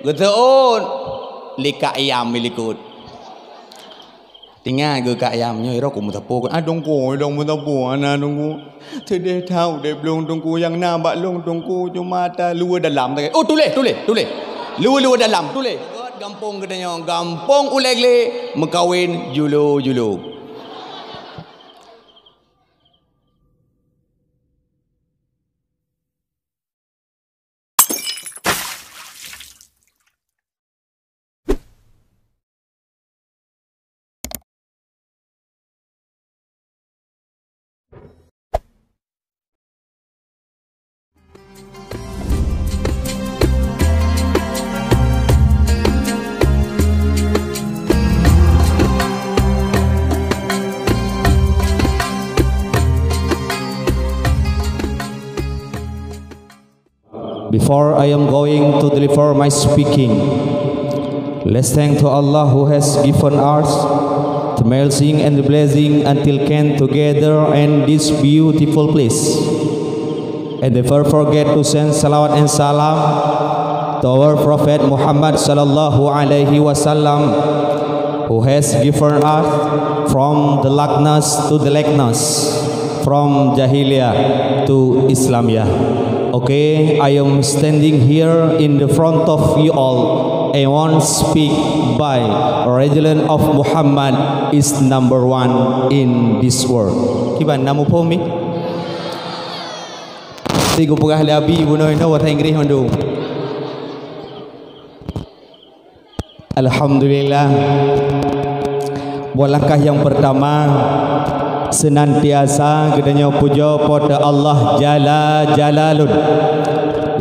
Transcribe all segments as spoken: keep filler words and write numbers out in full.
Geuseuôt lé kak yam di likot. Tinggai geu kak yam nyoe, irok ku meusapo kan. Ah, Teungku, irok meusapo, ana Teungku. Seudeh that udeb lôn Teungku, nyang na bak lôn Teungku, cuma ata luwa dalam sagai. Oh, tuléh, tuléh, tuléh. Luwa-luwa dalam, tuléh. Gampông geutanyoe, gampông Ulèe Glé, meukawen julo-julo. Before I am going to deliver my speaking, let's thank to Allah who has given us the mercy and the blessing until can together in this beautiful place. And never forget to send salawat and salam to our Prophet Muhammad sallallahu alaihi wasallam, who has given us from the darkness to the lightness, from jahiliyah to Islamiyah. Okay, I am standing here in the front of you all. I want speak by religion of Muhammad is number one in this world. Kiban, na muphom mi? Sigo peugah lé Abi bunoe inoe bahasa Inggris mandum. Alhamdulillah. Buat langkah nyang pertama, senantiasa geutanyoe pujoe Po teu Allah Jalla Jalalun,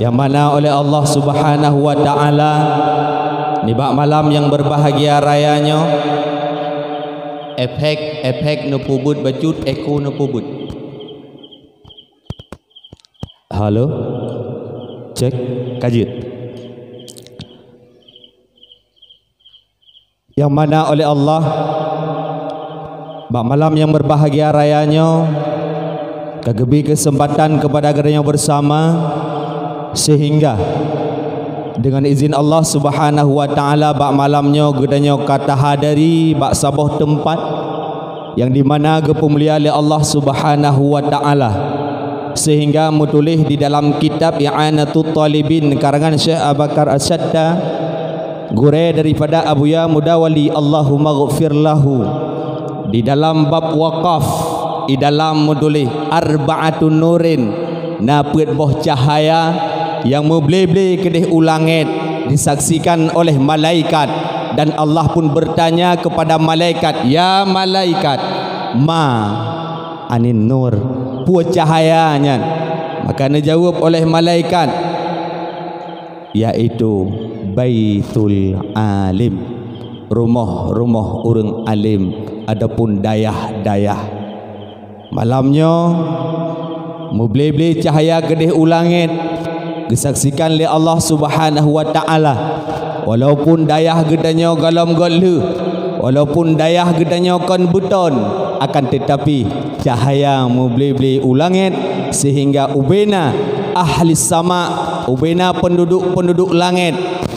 nyang mana oleh Allah Subhanahu wa Ta'ala nibak malam nyang berbahagia raya nyoe, efek-efek neupeubuet bacut, eko neupeubuet. Halo. Cek. Ka jeuet. Nyang mana oleh Allah, bak malam nyang berbahagia raya nyoe, ka geubri keuseumpatan keupada geutanyoe beusama, seuhingga deungon izin Allah Subhanahu wa Ta'ala, bak malam nyoe geutanyoe ka tahadiri bak saboh teumpat nyang dimana geupeumulia lé Allah Subhanahu wa Ta'ala, seuhingga meutuléh di dalam kitab I'anatut Talibin karangan Syekh Abu Bakar As-Satta, gurée daripada Abuya Mudawali, Allahummaghfir lahu, di dalam bab wakaf, di dalam meutuléh Arba'atun Nurin, na peuet boh cahaya nyang meuble-ble keudeh u langét, disaksikan oleh malaikat, dan Allah pun bertanya kepada malaikat, "Ya malaikat, ma anin nur, peue cahaya nyan?" Maka neujaweueb oleh malaikat, yaitu Baitul Alim, rumoh-rumoh ureuëng alim ataupun dayah-dayah. Malam nyoe, meuble-ble cahya keudeh u langét, geusaksikan lé Allah Subhanahu wa Ta'ala. Walaupun dayah geutanyoe gohlom göt lheueh, walaupun dayah geutanyoe kon beuton, akan teutapi cahya meuble-ble u langét, seuhingga ubena ahli sama, ubena penduduk-penduduk langét,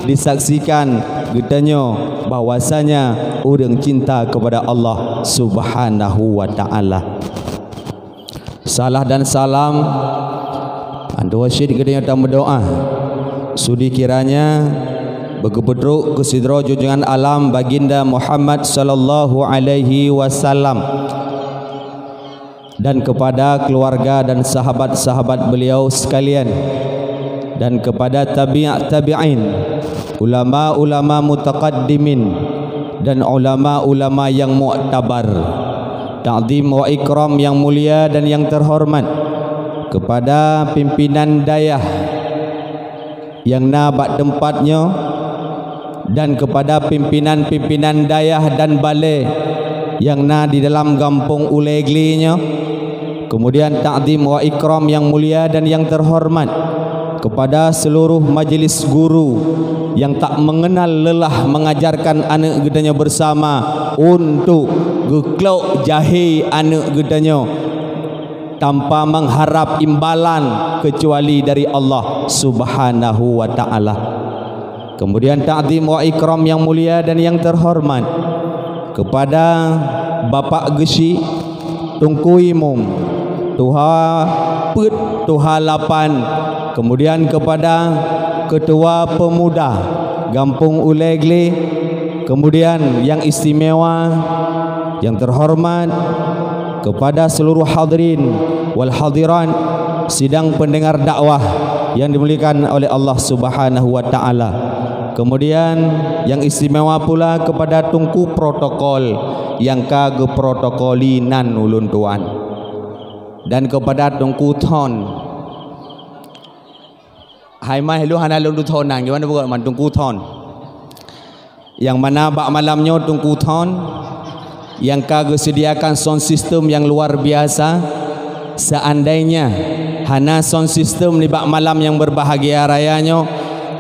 disaksikan geutanyoe bahwasanya ureuëng cinta kepada Allah Subhanahu wa Ta'ala. Salah dan salam, antuwa syit geutanyoe tameudoa. Sudi kiranya beugeupeutrok keu sidroe junjungan alam Baginda Muhammad sallallahu alaihi wasallam, dan kepada keluarga dan sahabat-sahabat beliau sekalian, dan kepada tabi'ut tabi'in, ulama-ulama mutaqaddimin, dan ulama-ulama yang muktabar. Takzim wa ikram yang mulia dan yang terhormat kepada pimpinan dayah nyang na bak teumpat nyoe, dan kepada pimpinan-pimpinan dayah dan balé nyang na di dalam gampông Ulée Glé nyoe. Kemudian takzim wa ikram yang mulia dan yang terhormat kepada seluruh majelis guru yang tak mengenal lelah mengajarkan aneuk geutanyoe bersama untuk geuklok jahé aneuk geutanyoe tanpa mengharap imbalan kecuali dari Allah Subhanahu wa Ta'ala. Kemudian takzim wa ikram yang mulia dan yang terhormat kepada Bapak Geuchik, Teungku Imum, Tuha Peuet, Tuha Lapan, kemudian kepada Ketua Pemuda Gampông Ulèe Glé, kemudian yang istimewa, yang terhormat kepada seluruh hadirin wal hadirat sidang pendengar dakwah yang dimuliakan oleh Allah Subhanahu wa Taala. Kemudian yang istimewa pula kepada Teungku Protokol yang ka geuprotokoli nan ulôn tuan, dan kepada Teungku Thon. Hai mai lôn hana lôn Thon nan, gimana bukan man Teungku Thon. Yang mana bak malam nyoe Teungku Thon yang ka geusediakan sound system yang luar biasa. Seandainya hana sound system nibak malam yang berbahagia raya nyoe,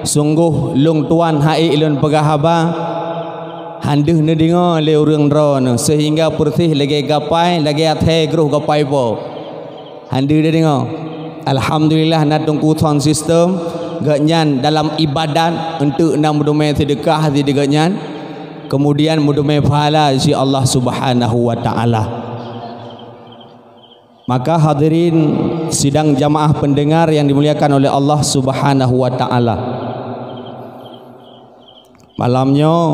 sungguh lôn tuan hai lôn peugah haba, han deuh neudeungoe lé ureuëng droeneuh, sehingga peureséh lagée gapai, lagée athée groh gapai po. Han deuh neudeungoe. Alhamdulillah na Teungku sound system, gobnyan dalam ibadat, eunteuk na meuteumé seudeukah di gobnyan, kemudian meuteumé pahala di Allah Subhanahu wa Taala. Maka hadirin sidang jamaah pendengar yang dimuliakan oleh Allah Subhanahu wa Taala. Malam nyoe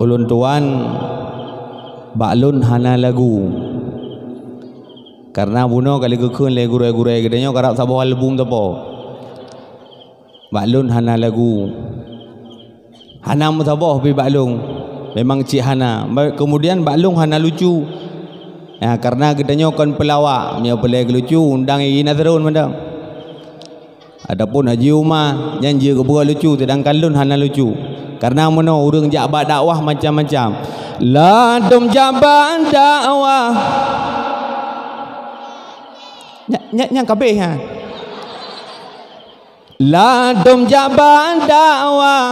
ulôn tuan bak lôn hana lagu. Karena bunoe ka lheueh geukheun lé gurée-gurée geutanyoe karab saboh album teupeu. Bak lôn hana lagu. Hana meusaboh pi bak lôn. Memang cit hana. Ba-, kemudian bak lôn hana lucu. Ya, karena geutanyoe kon peulawak, meunyoe peulée lucu undang Igi Nasrun mantong. Adapun Haji Uma nyan jeuet geubuet lucu, sedangkan lôn hana lucu. Karena meunoe ureuëng jak bak dakwah macam-macam. Ladom jak bak dakwah. Nyan, nyan, nyan kabeh ha. Ladom jak bak dakwah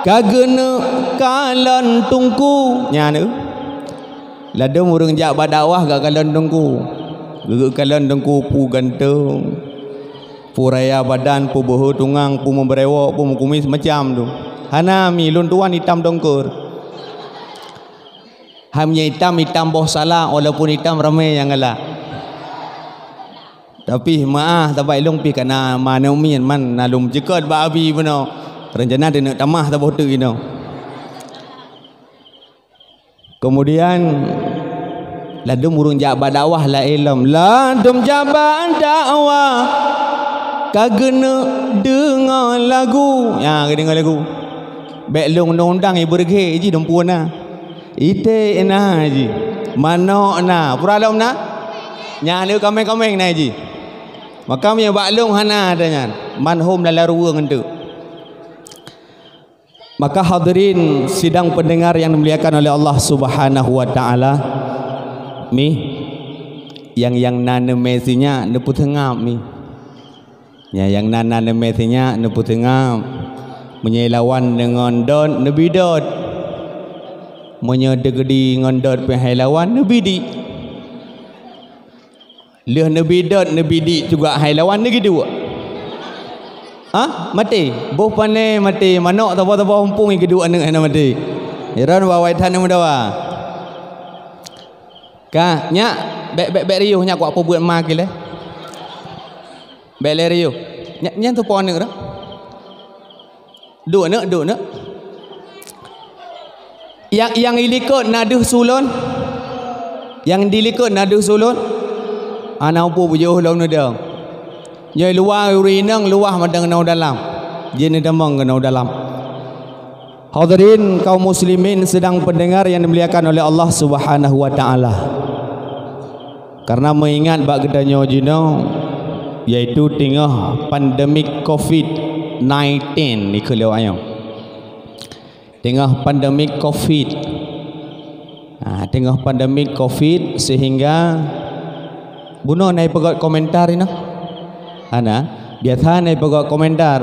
ka geuneuk kalon teungku. Nyan tu. Ladom ureuëng jak bak dakwah ka kalon teungku. Geugeuk kalon teungku pu ganteng. Pu raya badan, pu beuhe tungang, pu meubrewok, pu meukumis macam tu. Hana mi lôn tuan itam dongkor. Ham nyang itam, itam boh sala, walaupun itam ramé nyang galak. Tapi maah sabai lôn pih kana manumin man nalum cekot bak abi bunoe. Rencana teuneuk tamah saboh teuk inoe. Kemudian ladom ureuëng jak bak dakwah laén lom. Ladom jak bak dakwah ka geuneuk deungoe lagu. Ya, geudeungoe lagu. Bék lôn undang-undang ibeureuge ji dumpeue na. Iték na ji. Manok na. Pura lom na? Nyan kameng-kameng na ji. Maka meunyoe bak lôn hana ada nyan. Man hom lala ruweueng enteuk. Maka hadirin sidang pendengar yang dimuliakan oleh Allah Subhanahu wa Taala, mi, nyang, nyang na neumé sinyak neupeuteungab mi. Nyang, nyang na, na neumé sinyak neupeuteungab. Meunyoe lawan deungon dot, neubi dot. Meunyoe deugedi ngon dot pih hai lawan, neubi di. Lheueh neubi dot, neubi di juga hai lawan neugiduek. Ah, maté. Boh pané maté, manok taba-taba umpung giduek aneuk hana maté. Heran bak awai that meudawa. Ka, nyak, bék, bék, bék riuh nyak kuat peubuet ma kilé. Bék lé riuh. Nyak, nyan tu po aneuk dah. Duek neuk, duek neuk. Nyang, nyang ilikot na deuh sulon. Nyang dilikot na deuh sulon. Ana upu bujoh lom neudong. Nyoe luwa ureuëng inong luwah madang keunoe dalam. Jih neudamong keunoe dalam. Hadirin kaum muslimin sidang pendengar yang dimuliakan oleh Allah Subhanahu wa Taala. Karena meuingat bak geutanyoe jinoe, yaitu teungoh pandemik covid nineteen dikeue lé awak nyoe. Teungoh pandemik covid. Ha, teungoh pandemik covid sehingga bunoe na ipeugöt komentar inoe. Hana, biasa na ipeugöt komentar.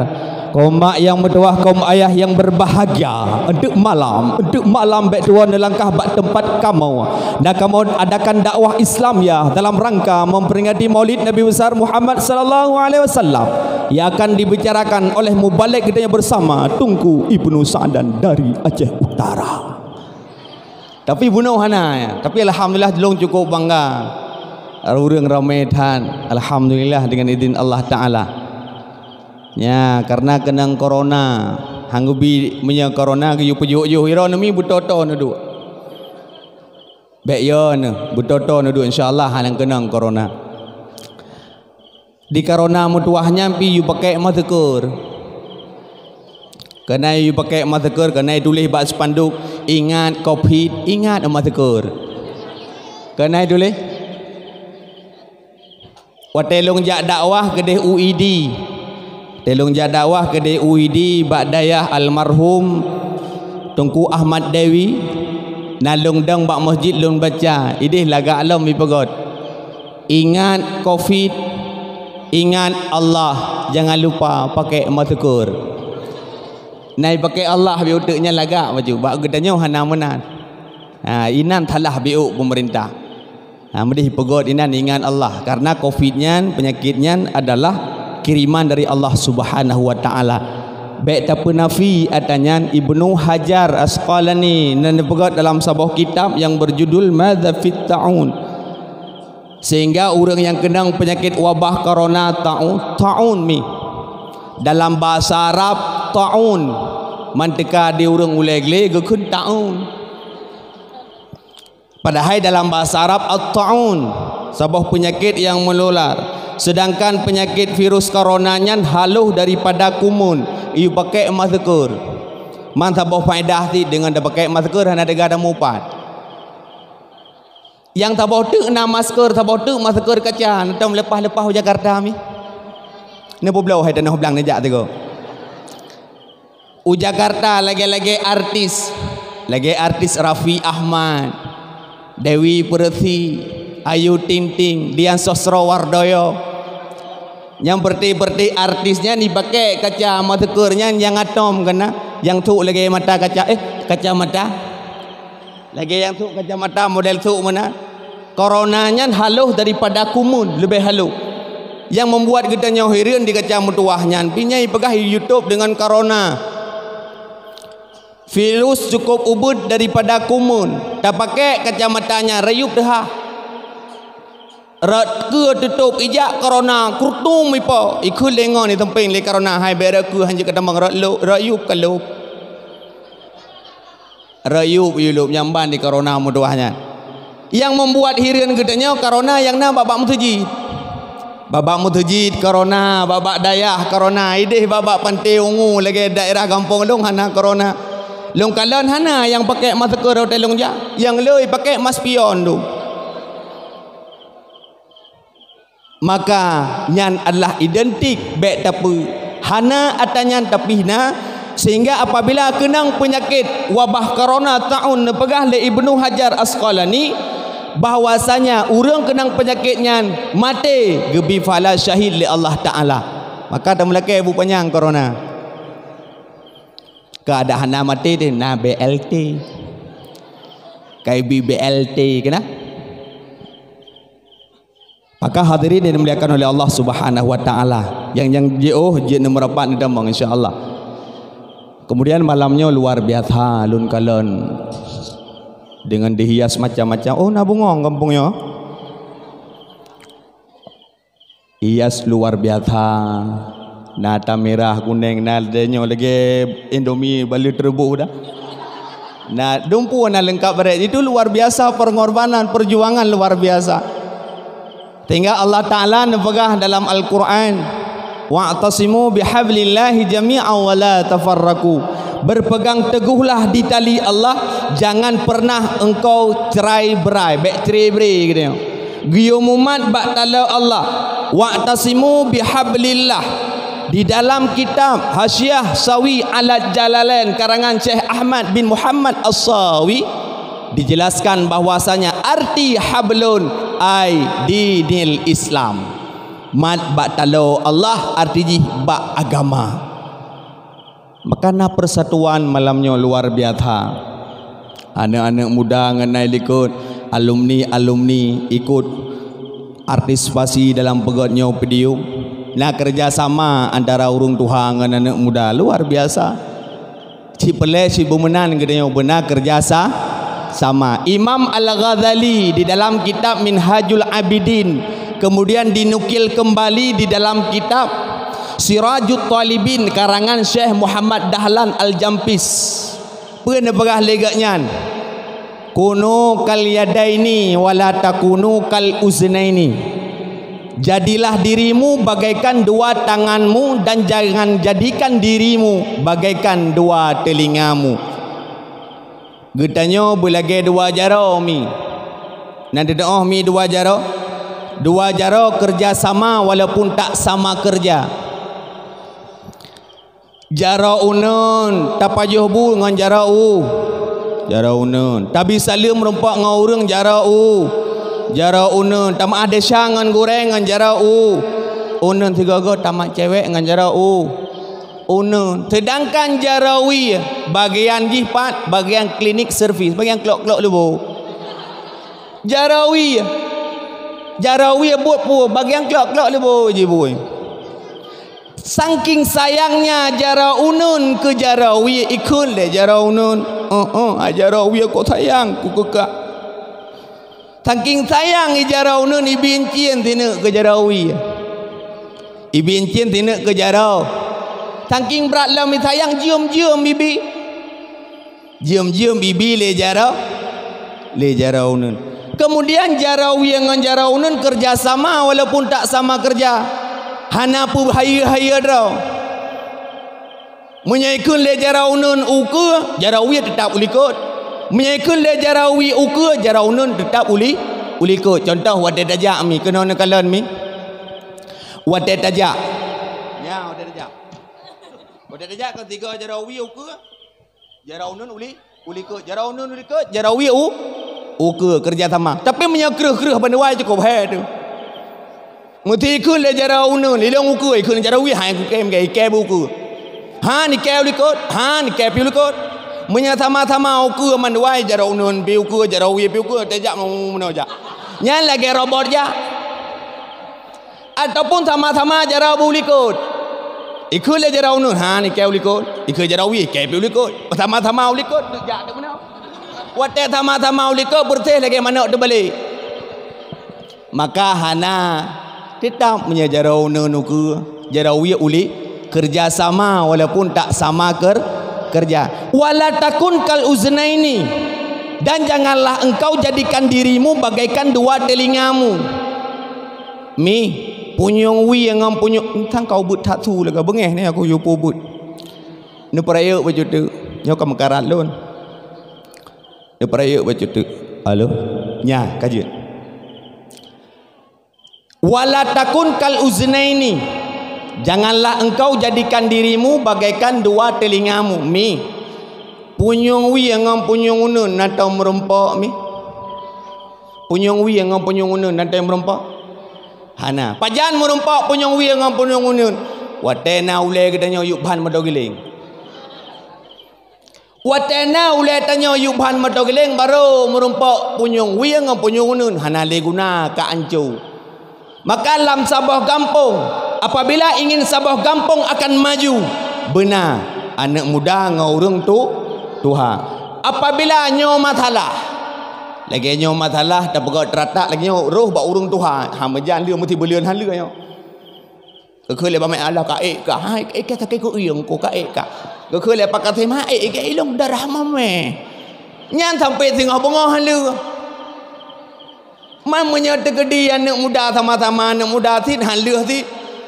Kaum mak nyang meutuwah, kaum ayah nyang berbahagia, enteuk malam, enteuk malam bék tuwoe neulangkah bak teumpat kamoe. Na kamoe adakan dakwah Islam ya dalam rangka memperingati Maulid Nabi Besar Muhammad sallallahu alaihi wasallam yang akan dibicarakan oleh mubalig kita yang bersama, Teungku Ibnu Sa'dan dari Aceh Utara. Tapi bunoe hana, ya. Tapi alhamdulillah, lôn cukup bangga. Ureuëng ramé that, alhamdulillah, dengan izin Allah Taala. Ya, karena keunong corona, han geubi meunyoe corona geuyue peujôh-jôh, ira neumi beutoe-toe neuduek. Bék yo neuh, beutoe-toe neuduek, insya Allah hana keunong corona. Di corona meutuwah nyan pih yue pakèk masker. Keuhai yue pakèk masker, keuhai tuléh bak spanduk, "Ingat covid, ingat masker." Keuhai tuléh. Watèe lôn jak dakwah keudeh U I D. Watèe lôn jak dakwah keudeh U I D bak dayah almarhum Teungku Ahmad Dewi, na lôn dong bak masjid lôn baca, ideh lagak lom ipeugöt. Ingat covid, ingat Allah, jangan lupa pakai masker. Nai pakai Allah, bak uteuk nyan lagak baju. Bak geutanyoe hana meunan. Ha, inan salah bak pemerintah. Ha, meudeh peugöt inan ingat Allah. Karena covid nyan, penyakit nyan adalah kiriman dari Allah Subhanahu wa Taala. Bék tapeunafi ata nyan. Ibnu Hajar Asqalani na neupeugöt dalam saboh kitab yang berjudul Madza fit Ta'un. Sehingga ureuëng nyang keunong peunyakét wabah corona ta'un, ta'un mi. Dalam bahasa Arab, ta'un. Man teuka di ureuëng ulèe glé geukheun ta'un. Padahai dalam bahasa Arab at-ta'un, saboh peunyakét nyang meulular. Sedangkan peunyakét virus corona nyan haloh daripada kumun, yue pakèk masker. Man saboh faedah cit deungon tapakèk masker hana teuga tamupat. Nyang saboh teuk na masker, saboh teuk masker kaca, neutôm leupah-leupah u Jakarta mi. Neububloe hai tanoh blang neujak sigoe. U Jakarta lagèe-lagèe artis, lagèe artis Raffi Ahmad, Dewi Peureusi, Ayu Ting Ting, Dian Sastrowardoyo. Nyang beureuti-beureuti artis nyan jipakèk kaca masker nyan nyang atôm keunan, nyang sôk lagèe mata kaca, eh, kacamata. Lagèe nyang sôk kacamata model sôk meunan. Corona nyan haloh daripada kumun, leubeh haloh. Nyang membuat geutanyoe hireuen di kaca meutuwah nyan, pih nyan jipeugah YouTube deungon corona. Virus cukup ubit daripada kumun. Tapakèk kacamata nyan, rayeuk teuhah. Rot keue tutôp ijak corona, krutum ipo, ikheun lé ngon iteumpéng lé corona, hai bék rot keue hanjeuet katamong rot lôb, rot yup ka lôb. Rot yup yue lôb nyang ban di corona meutuwah nyan. Nyang membuat hireuen geutanyoe corona nyang na bak-bak meuseujid. Bak-bak meuseujid corona, bak-bak dayah corona, ideh bak-bak Pantai Ungu lagèe daerah gampông lôn hana corona. Lôn kalon hana nyang pakèk masker watèe lôn jak. Nyang le pakèk maspion tu. Maka nyan adalah identik, bék tapeu. Hana ata nyan, tapi na, sehingga apabila keunong peunyakét wabah corona ta'un, neupeugah lé Ibnu Hajar Asqalani bahwasanya ureuëng keunong peunyakét nyan maté, geubri pahala syahid lé Allah Taala. Maka tameulakèe bu panyang corona. Ka ada hana maté deh, na B L T. Kai bi B L T keunan. Maka hadirin yang dimuliakan oleh Allah Subhanahu wa Taala, nyang, nyang jiôh jeuet neumeurapat neudamong, insya Allah. Kemudian malam nyoe luar biasa lôn kalon deungon dihias macam-macam. Oh, na bungong gampông nyoe. Hias luar biasa. Na ata mirah, kunéng, na lagèe nyoe lagèe Indomie baleuet reubôh dah. Na dumpeue na leungkap barét. Itu luar biasa pengorbanan, perjuangan luar biasa. Sehingga Allah Taala neupeugah dalam Al-Quran, "Wa'tasimu bihablillahi jami'an wa la tafarraqu." Berpegang teguhlah di tali Allah, jangan pernah engkau cerai-berai, bék cerai-berai gitu. Geuyue mumat bak taloe Allah, "Wa'tasimu bihablillah." Di dalam kitab Hasyiah Sawi alat Jalalain karangan Syekh Ahmad bin Muhammad As-Sawi, dijelaskan bahwasanya arti hablun ai dinil Islam. Mat bak taloe Allah, arti jih bak agama. Maka na persatuan malam nyoe luar biasa. Aneuk-aneuk muda ngon na likot, alumni-alumni ikut partisipasi dalam peugöt nyoe podium. Na kerjasama antara ureuëng tuha ngon aneuk muda luar biasa. Cit peureulée cit beumeunan geutanyoe beuna kerja sa-, sama. Imam Al-Ghazali di dalam kitab Minhajul Abidin, kemudian dinukil kembali di dalam kitab Sirajut Talibin karangan Syekh Muhammad Dahlan Al-Jampis. Peue neupeugah lé geuhnyan? "Kunu kal yadaini wala takunu kal uznaini." Jadilah dirimu bagaikan dua tanganmu dan jangan jadikan dirimu bagaikan dua telingamu. Geutanyoe beulagée dua jaroe mi. Na teudoh mi dua jaroe? Dua jaroe kerja sama walaupun tak sama kerja. Jaroe uneun, tapajoh bu ngon jaroe u. Jaroe uneun. Tabi saleuem meurumpok ngon ureuëng jaroe u. Jaroe uneun. Tameu'ah desya ngon gurée ngon jaroe u. Uneun sigoe-goe tamat cewek ngon jaroe u. Uneun. Sedangkan jaroe wie, bagian jih pat, bagian klinik servis, bagian klok-klok leubo. Jaroe wie. Jaroe wie buet peue, bagian klok-klok leubo jih buet. Saking sayangnya jaroe uneun keu jaroe wie, ikheun lé jaroe uneun, "Heeh, heeh, jaroe wie kok sayang keu keu kak." Saking sayang jaroe uneun, ibi incien sineuk keu jaroe wie. Ibi incien sineuk keu jaroe. Saking brat lom sayang, jeuem-jeuem ibi. Jeuem-jeuem ibi lé jaroe, lé jaroe uneun. Kemudian jaroe wie ngon jaroe uneun kerja sama walaupun tak sama kerja. Hana peuhayeue-hayeue droe. Meunyoe ikheun lé jaroe uneun ukeue, jaroe wie teutap u likot. Meunyoe ikheun lé jaroe wie ukeue, jaroe uneun teutap u li-, u likot. Contoh watée tajak mi, keunoe neukalon mi. Watée tajak. Nya, watée tajak. Watée tajak kon tiga jaroe wie ukeue. Jaroe uneun u li-, u likot, jaroe uneun u likot, jaroe wie u, ukeue kerja sama. Tapi meunyoe kreueh-kreueh bandua cukôp hai tu. Meuti ikheun lé jaroe uneun, ilong ukeue, ikheun jaroe wie, hai ikheun, ikheun, ikheun ukeue. Ha, ikheun u likot, ha, ikheun pih u likot. Meunyoe sama-sama ukeue mandua, jaroe uneun pih ukeue, jaroe wie pih ukeue, tajak meunoe jak. Nyan lagée robot jak. Ataupun sama-sama jaroe bu u likot. Ikheun lé jaroe uneun, ha, ikheun u likot. Ikheun jaroe wie, ikheun pih u likot. Sama-sama u likot, jak teuk meunoe. Watée sama-sama u likot, beureutéh lagée manok teubalek. Maka hana, teutap meunyoe jaroe uneun ukeue, jaroe wie u li-, kerja sama walaupun tak sama ker-, kerja. "Wala takun kal uznaini," dan janganlah engkau jadikan dirimu bagaikan dua telingamu. Mi, punyueng wie ngon punyueng, tang ka ubit that su lagée beungéh ni aku yue peubuet. Neupeurayeuk bacut teuk, nyoe ka meukarat lôn. Neupeurayeuk bacut teuk. Halo. Nya, ka jeuet. "Wala takun kal uznaini." Janganlah engkau jadikan dirimu bagaikan dua telingamu. Mi. Punyueng wie ngon punyueng uneun na tom meurumpok mi. Punyueng wie ngon punyueng uneun na tom meurumpok. Hana. Pajan meurumpok punyueng wie ngon punyueng uneun? Watée na ulée geutanyoe yub ban moto giléng. Watée na ulée tanyoe yub ban moto giléng, barô meurumpok punyueng wie ngon punyueng uneun, hana lé guna, ka ancô. Maka lam saboh gampông, apabila ingin saboh gampông akan maju, beuna aneuk muda ngon ureuëng tu, tuha. Apabila nyoe masalah, lagée nyoe masalah, tapeugot teuratak lagée nyoe, roh bak ureuëng tuha, ha meujan lé meuti beuleuen han lé nyoe. Geukheun lé Bapak Allah ka ék ka. Hai, ék ka sakét keu ieng ko ka ék ka. Geukheun lé Pak Kasim, ha, ék ka ilong darah mamé. Nyan sampai singoh beungoh han lheueh. Man meunyoe teukeudi aneuk muda sama-sama aneuk muda sit han lheueh sit.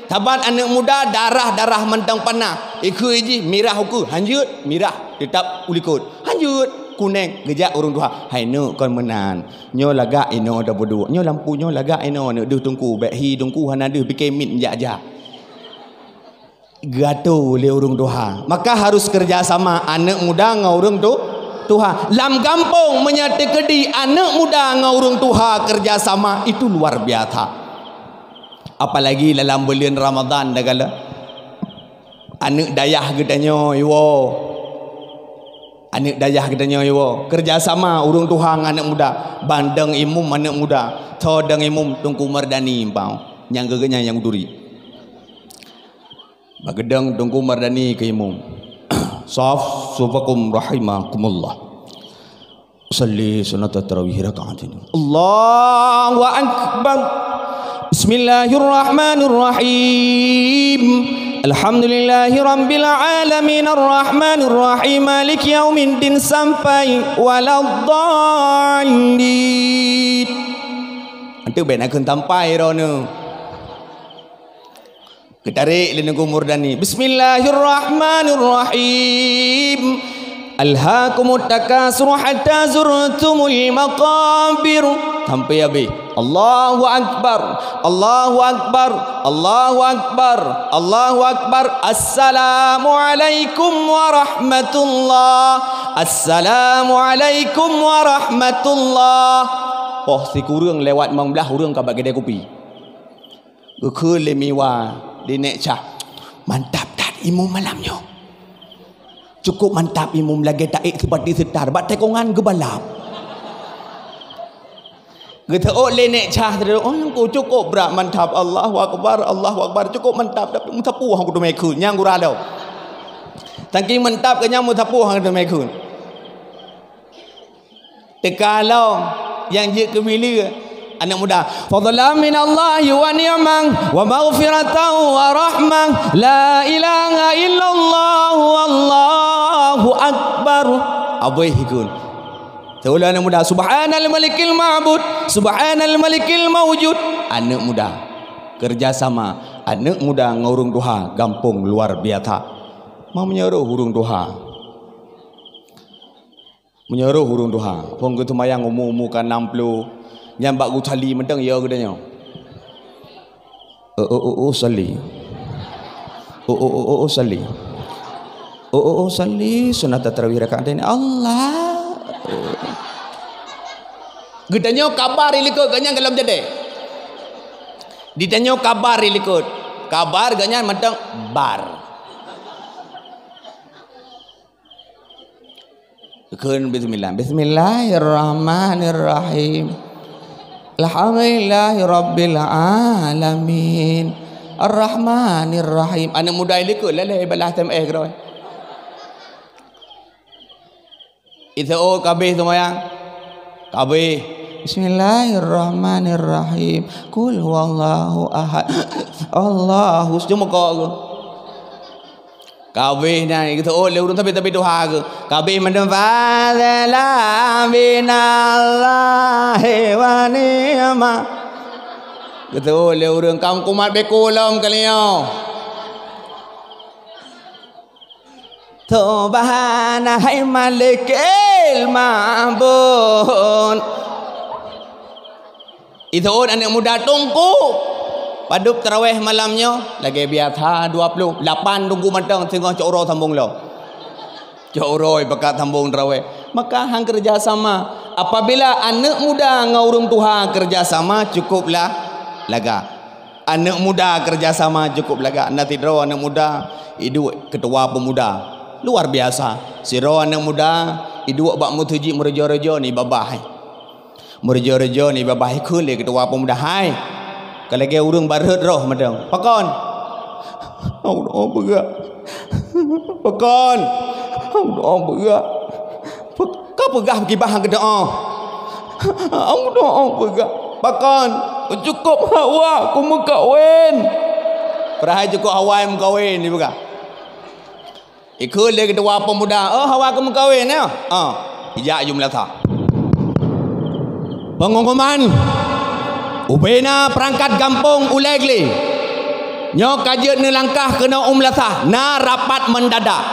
Saban aneuk muda darah-darah mantong panas. Ikheun jih mirah ukeue, hanjeuet, mirah, teutap u likot. Hanjeuet, kuneng, geujak ureuëng tuha. Hai neuk kon meunan. Nyoe lagak inoe tapeuduek. Nyoe lampu nyoe lagak inoe neuk deuh teungku. Bék hi teungku hana deuh pike mit jak-jak. Geuatoe lé ureuëng tuha. Maka harus kerja sama aneuk muda ngon ureuëng tu, tuha. Lam gampông meunyoe teukeudi aneuk muda ngon ureuëng tuha kerja sama itu luar biasa. Apalagi dalam buleuen Ramadhan dagala. Aneuk dayah geutanyoe iwoe. Aneuk dayah geutanyoe iwoe. Kerjasama ureuëng tuha ngon aneuk muda. Ban dong imum aneuk muda. Tho dong imum Teungku Mardani bau. Nyang geuh nyan nyang duri. Bak geudong Teungku Mardani keu imum. Saf sufakum rahimakumullah. Salli sunata tarawih rakaatin. Allahu Akbar. Bismillahirrahmanirrahim. Alhamdulillahi rabbil alamin, arrahmanirrahim, maliki yaumiddin, sampai waladdallin. Antu ben akan sampai rono. Geutarek lé Teungku Mardani. Bismillahirrahmanirrahim. Alhaakumut takatsur hatta zurtumul maqabir. Sampai habéh. Allahu Akbar. Allahu Akbar. Allahu Akbar. Allahu Akbar. Assalamualaikum warahmatullah. Assalamualaikum warahmatullah. Poh sikureueng lewat limong blaih ureuëng ka bak keudè kupi. Geukheun lé Miwa, di nek cah. Mantap that imum malam nyoe. Cukup mantap imum lagée taék seupati seutar, bak tekongan geubalap. Geuteuôt lé nek cah tadi, "Oh, nyang ku cukup brat mantap. Allahu Akbar, Allahu Akbar. Cukup mantap, tapi meusapeue hang kuteumé kheun, nyang gura lo." Saking mantap keu nyang meusapeue hang kuteumé kheun. Teuka lom nyang jeuet keu mileue aneuk muda. Fadlan minallahi wa ni'mah wa maghfiratan wa rahmah. La ilaha illallah wallahu akbar. Abéh ikun. Seuleu aneuk muda, subhanal malikil ma'bud, subhanal malikil maujud. Aneuk muda. Kerjasama aneuk muda ngon ureuëng tuha gampông luar biasa. Meunyoe roh ureuëng tuha. Meunyoe roh ureuëng tuha, phon geuteumayang umu-umu ka enam puluh, nyan bak geucali mantong ya geutanyoe. Oh, oh, oh, oh, salli. Oh, oh, oh, oh, oh, salli. Oh, oh, oh, salli sunat tarawih rakaatain. Allah. Geutanyoe kabar ilikot geuhnyan golom jadeh. Ditanyoe kabar ilikot. Kabar geuhnyan mantong bar. Kheun bismillah. Bismillahirrahmanirrahim. Alhamdulillahirabbil alamin. Arrahmanirrahim. Aneuk muda ilikot leleh balah S M S keudroe. Iseuôt kabéh seumayang. Kabéh. Bismillahirrahmanirrahim. Qul huwallahu ahad. Allahu, cuma kok. Kabéh nyan geuteuôt lé ureuëng tapi-tapi tuha geuh. Kabéh mandum fadlan minallahi wa ni'mah. Geuteuôt lé ureuëng kam kumat beku lom kalian. Subhana hai malikil ma'bud. Iseuôt aneuk muda teungku. Padub taraweh malam nyoe lagée biasa dua puluh lapan teungku mantong singoh cok uroe sambong lom. Cok uroe pakat sambong taraweh. Maka han keureuja sama. Apabila aneuk muda ngon ureuëng tuha keureuja sama cukup lah laga. Aneuk muda keureuja sama cukup laga. Na sidroe aneuk muda iduek keutua peumuda. Luar biasa. Sidroe aneuk muda iduek bak meuseujid meureujo-reujo ni babah. Meureujo-reujo ni babah ikheun lé keutua peumuda, "Hai, ka lagée ureuëng bareuet roh meudong. Pakon?" "Hana peugah." "Pakon?" "Hana peugah." "Ka peugah kiban geudoa." "Hana peugah." "Pakon?" "Cukup hawa kumeukawen." Padahai cukup hawa meukawen dipeugah. Ikheun lé keutua peumuda, "Oh, hawa kumeukawen, ya?" "Ah, ijak jumeulasah." Pengumuman, ubena perangkat gampông Ulée Glé. Nyoe ka jeuet neulangkah keunoe u meulasah, na rapat mendadak.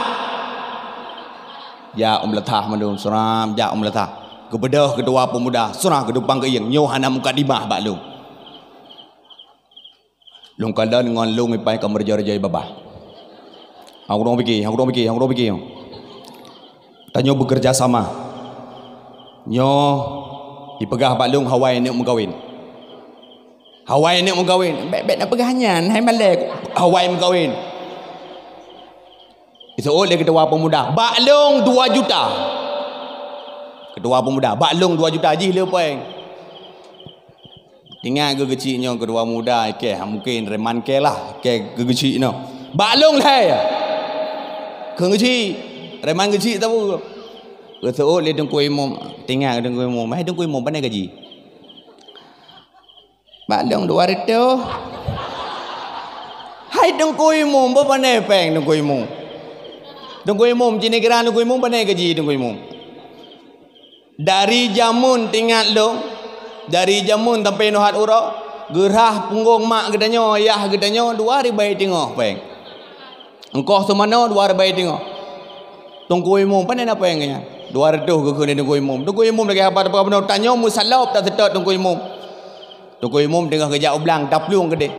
Jak u meulasah mandum, seurah jak u meulasah. Geubeudôh keutua peumuda, seurah geudupang keuieng, nyoe hana mukadimah bak lôn. Lôn kalon ngon lôn ipai ka meureuja-reuja babah. Hana ureuëng pike, hana ureuëng pike, hana ureuëng pike. Tanyoe beukeureuja sama. Nyoe ipeugah bak lôn hawa aneuk meukawen. Hawa aneuk meukawen. Bék-bék na peugah nyan, hai malée hawa meukawen. Seuôt lé ketua pemuda, "Bak lôn dua juta." Ketua pemuda, "Bak lôn dua juta jih le péng." Ingat geuchik nyoe ketua muda, keh mungkin reman keh lah, keh geuchik nyoe. "Bak lôn lhèe." Keu geuchik, reman geuchik tahu. Geuseuôt lé Teungku Imum, ingat Teungku Imum, "Hai Teungku Imum, pane gaji?" "Bak lôn dua reutôh." "Hai Teungku Imum, beu pane péng Teungku Imum?" Teungku Imum, cit neukira Teungku Imum, pane gaji Teungku Imum? Dari jameun teuingat lôn, dari jameun sampai nyoe hat uroe, geurhah punggong mak geutanyoe, ayah geutanyoe, dua ribèe teungoh péng. Ongkoh seumanoe dua ribèe teungoh. Teungku Imum, pane na péng nyan? Dua reutôh geukheun lé Teungku Imum. Teungku Imum lagèe haba teupeugah bunoe, tanyoe meusalop taseutôt Teungku Imum. Teungku Imum teungoh geujak u blang, taplueng keudéh.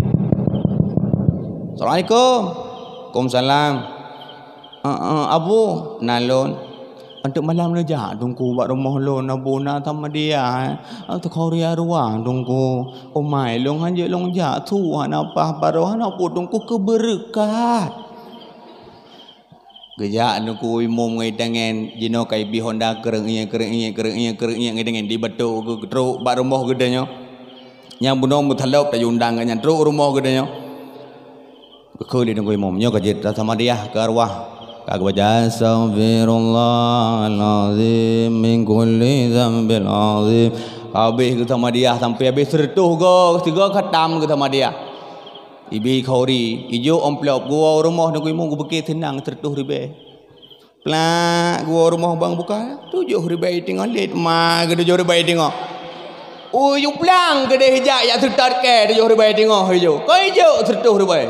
"Assalamualaikum." "Waalaikumsalam." "Eh, eh, Abu, na lôn." "Anteuk malam neujak Teungku bak rumoh lôn, Abu, na samadiyah, eh. Teukhuri arwah Teungku. Umai lôn hanjeuet lôn jak, su hana paih baroe, hana peue Teungku, keu beureukat." Geujak Teungku Imum ngon itangen, jinoe ka ibri honda kreueng-ieng, kreueng-ieng, kreueng-ieng, kreueng-ieng ngon itangen, dibatok geutrok bak rumoh geutanyoe. Nyang bunoe meusalop tajak undang geuh nyan trok rumoh geutanyoe. Geukheun lé Teungku Imum, "Nyoe ka jeuet tasamadiyah keu arwah." Ka geubaca, "Astaghfirullahalazim min kulli dzambil azim." Habéh geusamadiyah sampai habéh seureutôh goe, sigoe khatam geusamadiyah. Ibri khuri, ijok amplop, geuwoe u rumoh Teungku Imum, geupike seunang seureutôh ribèe. Plak, geuwoe u rumoh bang buka, tujôh ribèe teungoh lét, ma geuh tujôh ribèe teungoh. Ui, yu plang keudéh ijak jak seutôt kèe tujôh ribèe teungoh ijok. Keu ijok seureutôh ribèe.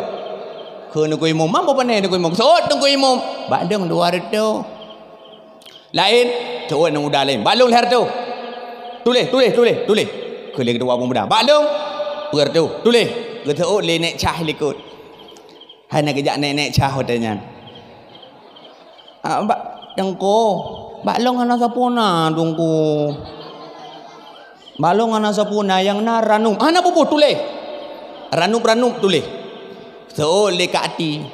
Kheun Teungku Imum, "Mampu pane Teungku Imum?" Seuôt Teungku Imum, "Bak lôn dua reutôh." Laén, seuôt aneuk muda laén, "Bak lôn lhèe reutôh." "Tuléh, tuléh, tuléh, tuléh." Kheun lé ketua pemuda, "Bak lôn peuet reutôh." "Tuléh." Geuseuôt lé nèk cah likôt. Hana geujak nèk-nèk cah watèe nyan. "Ah, bak, Teungku, bak lôn hana sapeue na, Teungku. Bak lôn hana sapeue na, nyang na ranup." "Hana peue-peue, tuléh. Ranup-ranup tuléh." Seuôt lé Kak Ati.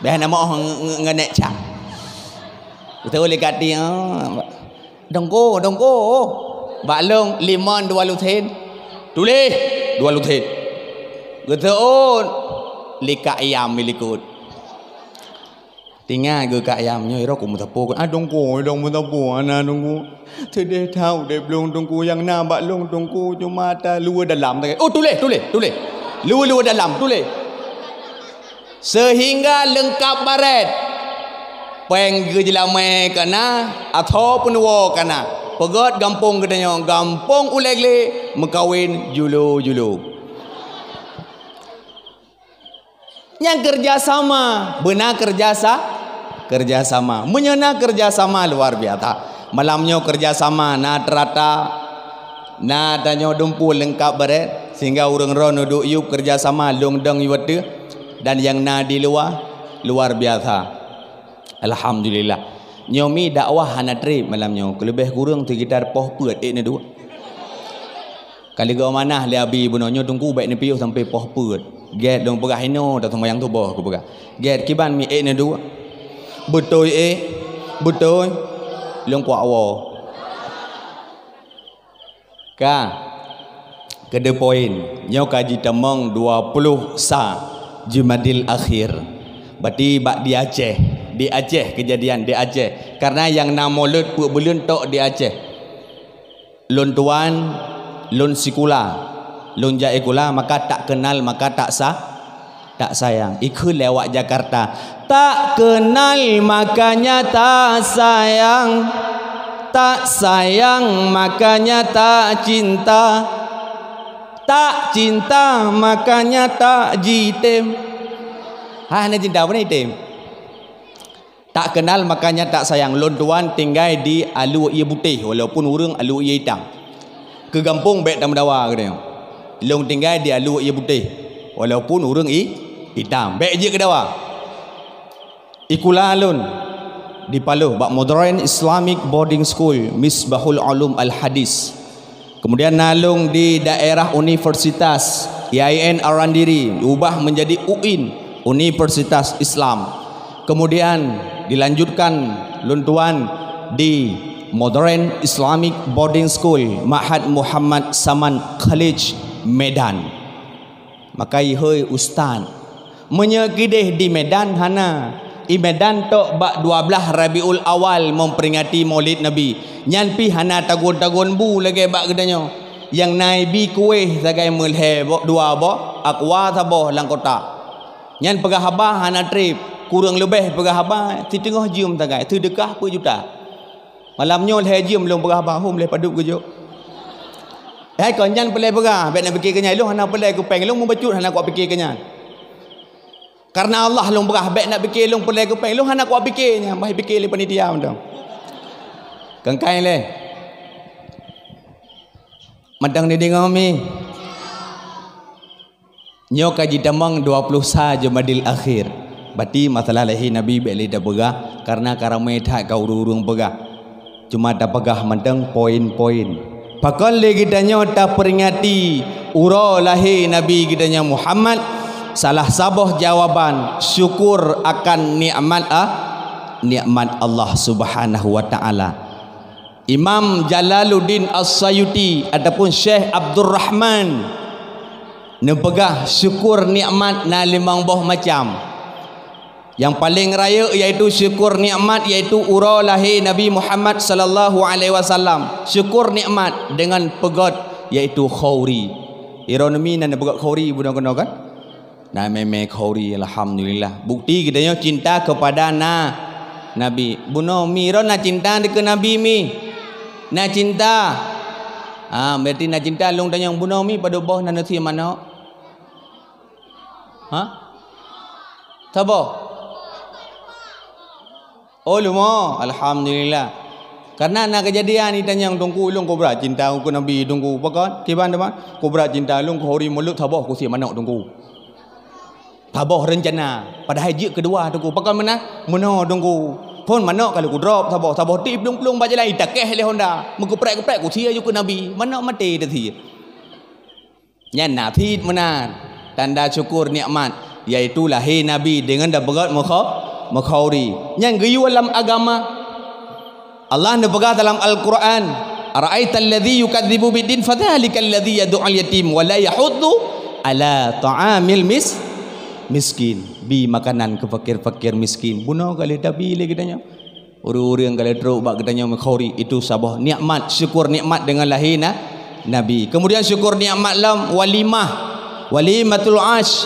Bèk hana meu'oh nge-, nge-, ngeunèk cah. Seuôt lé Kak Ati, ah, "Teungku, Teungku, bak lôn limong dua lusin." "Tuléh, dua lusin." Geuseuôt lé Kak Yam di likôt. Teuingat geuh Kak Yam nyoe, "Irok meusapeue." "Ah, Teungku, irok meusapeue, hana Teungku. Seudeh that udép lôn Teungku, nyang na bak lôn Teungku, cuma ata luweue dalam sagai." "Oh, tuléh, tuléh, tuléh. Luweue-luweue dalam, tuléh." Seuhingga leungkab barét. Péng geujeulamé ka na, asoe peunuwoe ka na. Peugöt gampông geutanyoe, gampông Ulèe Glé, meukawen julo-julo. Nyang keureuja sama, beuna keureuja sa-, keureuja sama. Meunyoe na keureuja sama, luar biasa. Malam nyoe keureuja sama, na teurata, na tanyoe dumpeue leungkab barét, sehingga ureuëng droe neuduek yub keureuja sama lôn dong yue ateueh, dan nyang na di luwa, luar biasa. Alhamdulillah. Nyoe mi dakwah hana trép malam nyoe, keuleubeh kureueng sekitar poh peuet ék neuduek. Ka lheueh geuamanah lé Abi bunoe nyoe, Teungku, bèk neupiôh sampoe poh peuet. Gét lôn peugah inoe, taseumayang suboh kupeugah. Gét kiban mi ék neuduek. Beutôi ék, beutôi. Lôn kuak woe. Ka. Keudeuh poin, nyoe ka jitamong dua puluh sa Jumadil Akhir. Berarti bak di Aceh, di Aceh kejadian di Aceh. Karena nyang na Maulud peuet buleuen tok di Aceh. Lôn tuan, lôn sikula, lôn jak sikula, maka tak kenal, maka tak sa-, tak sayang. Ikheun lé awak Jakarta, "Tak kenal, makanya tak sayang. Tak sayang, makanya tak cinta. Tak cinta, makanya tak jitem." Hai, hana cinta, pane item? Tak kenal, makanya tak sayang. Lôn tuan tinggai di Alue Ié Putéh, walaupun ureuëng Alue Ié Itam. Keu gampông bèk tameudawa, keuneuk. Lôn tinggai di Alue Ié Putéh, walaupun ureuëng i-, itam. Bèk jeuet keu dawa. Sikula lôn di Paloh, bak Modern Islamic Boarding School, Misbahul Ulum Al Hadis. Kemudian na lôn di daerah universitas, I A I N Arandiri, ubah menjadi UIN, Universitas Islam. Kemudian Dilanjutkan lôn tuan di Modern Islamic Boarding School, Ma'had Muhammad Saman College, Medan. Maka ihôi ustaz, meunyoe keudeh di Medan hana, i Medan tok bak dua blaih Rabiul Awal memperingati Maulid Nabi, nyan pih hana tagun-tagun bu lagée bak geutanyoe. Nyang na ibi kueh sagai meulhée bo-, dua boh, aqua saboh lam kotak. Nyan peugah haba hana treb, kureueng leubeh peugah haba siteungoh jeuem sagai, seudeukah peuet juta. Malam nyoe lhée jeuem lôn peugah haba, hom lhée padub geujok. Hai kon nyan peulée peugah, bék na pike keu nyan, lôn hana peulée keu péng, lôn mubacut hana kuat pike keu nyan. Karena Allah lôn peugah, bék na pike lôn peulée keu péng, lôn hana kuat pike nyan, bah pike lé panitia mantong. Kengkai lé. Mantong ni deungoe mi. Nyoe ka jitamong dua puluh sa Jumadil Akhir. Berarti masalah lahé Nabi bék lé tapeugah, karena ka ramé that ka ureuëng-ureuëng peugah. Cuma tapeugah mantong poin-poin. Pakon lé geutanyoe taperingati uroe lahé Nabi geutanyoe Muhammad? Salah saboh jawaban, syukur akan nikmat, ah, nikmat Allah Subhanahu wa Taala. Imam Jalaluddin As-Sayuti ataupun Syekh Abdurrahman neupeugah syukur nikmat na limong boh macam. Nyang paleng rayeuk yaitu syukur nikmat yaitu uroe lahé Nabi Muhammad sallallahu alaihi wasallam. Syukur nikmat deungon peugét yaitu khauri. Ironomi na neupeugét khauri bunoe keunoe kan? Na mé-mé khauri, alhamdulillah. Bukti geutanyoe cinta kepada na, Nabi. Bunoe mi ron na cinta dikeue Nabi mi. Na cinta. Ha, berarti na cinta lôn tanyong bunoe mi padub boh na neusie manok? Ha? Saboh? Oh, leumo. Alhamdulillah. Karena na keujadian itanyong teungku lôn kubra cinta keu Nabi teungku. Pakon? Kiban teuma? Kubra cinta lôn keu huri mulut saboh kusie manok teungku. Saboh rencana. Padahai jeuet keudua teungku. Pakon meunan? Meunoe teungku. Phon manok ka lheueh kudrop saboh. Saboh ti plueng-plueng bak jalan itakeh lé Honda. Meukuprek-kuprek kusie ju keu Nabi. Manok maté teusie. Nyan na cit meunan tanda syukur nikmat, yaitu lahé Nabi deungon tapeugét meukho-, meukhauri. Nyan geuyue lam agama. Allah neupeugah dalam Al-Qur'an, "Ara'aital ladzi yukadzibu biddin fadzalikal ladzi yad'ul yatim wa la yahuddu ala ta'amil mis-, miskin." Bi makanan keu fakir-fakir miskin. Bunoe ka lheueh tabi lé geutanyoe. Ureuëng-ureuëng ka lheueh trok bak geutanyoe meukhauri, itu saboh nikmat, syukur nikmat deungon lahé na-, Nabi. Kemudian syukur nikmat lom walimah, walimatul asy,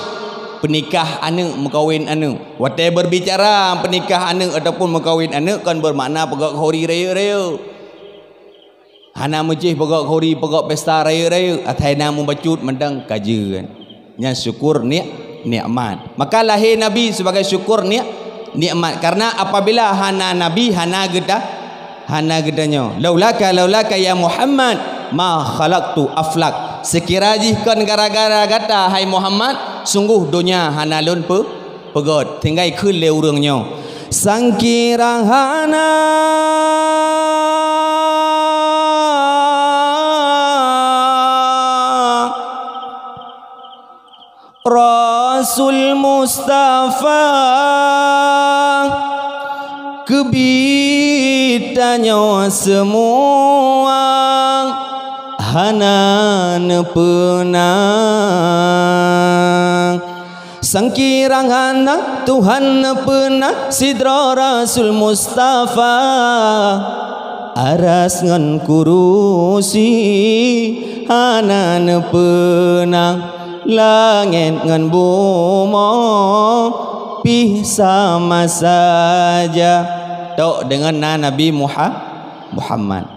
peunikah aneuëk, meukawen aneuëk. Watée berbicara peunikah aneuëk ataupun meukawen aneuëk kon bermakna peugét khauri rayeuk-rayeuk. Hana meucéh peugét khauri, peugét pesta rayeuk-rayeuk, asai na mubacut mantong ka jeuet. Nyan syukur nik-, nikmat. Maka lahé Nabi sebagai syukur nik-, nikmat. Karena apabila hana Nabi, hana geuta-, hana geutanyoe. Laulaka, laulaka ya Muhammad, ma khalaqtu aflak. Sekira jih kon gara-gara gata, hai Muhammad, sungguh donya hana lôn peu-, peugét. Tinggai kheun lé ureuëng nyoe. Sangkira hana Rasul Mustafa keubiet tanyoe seumua hana neupeuna. Sangkira hana Tuhan neupeuna sidroe Rasul Mustafa. Aras ngon kurusi hana neupeuna, langét ngon bumoe pih sama saja. Tok deungon na Nabi Muha-, Muhammad.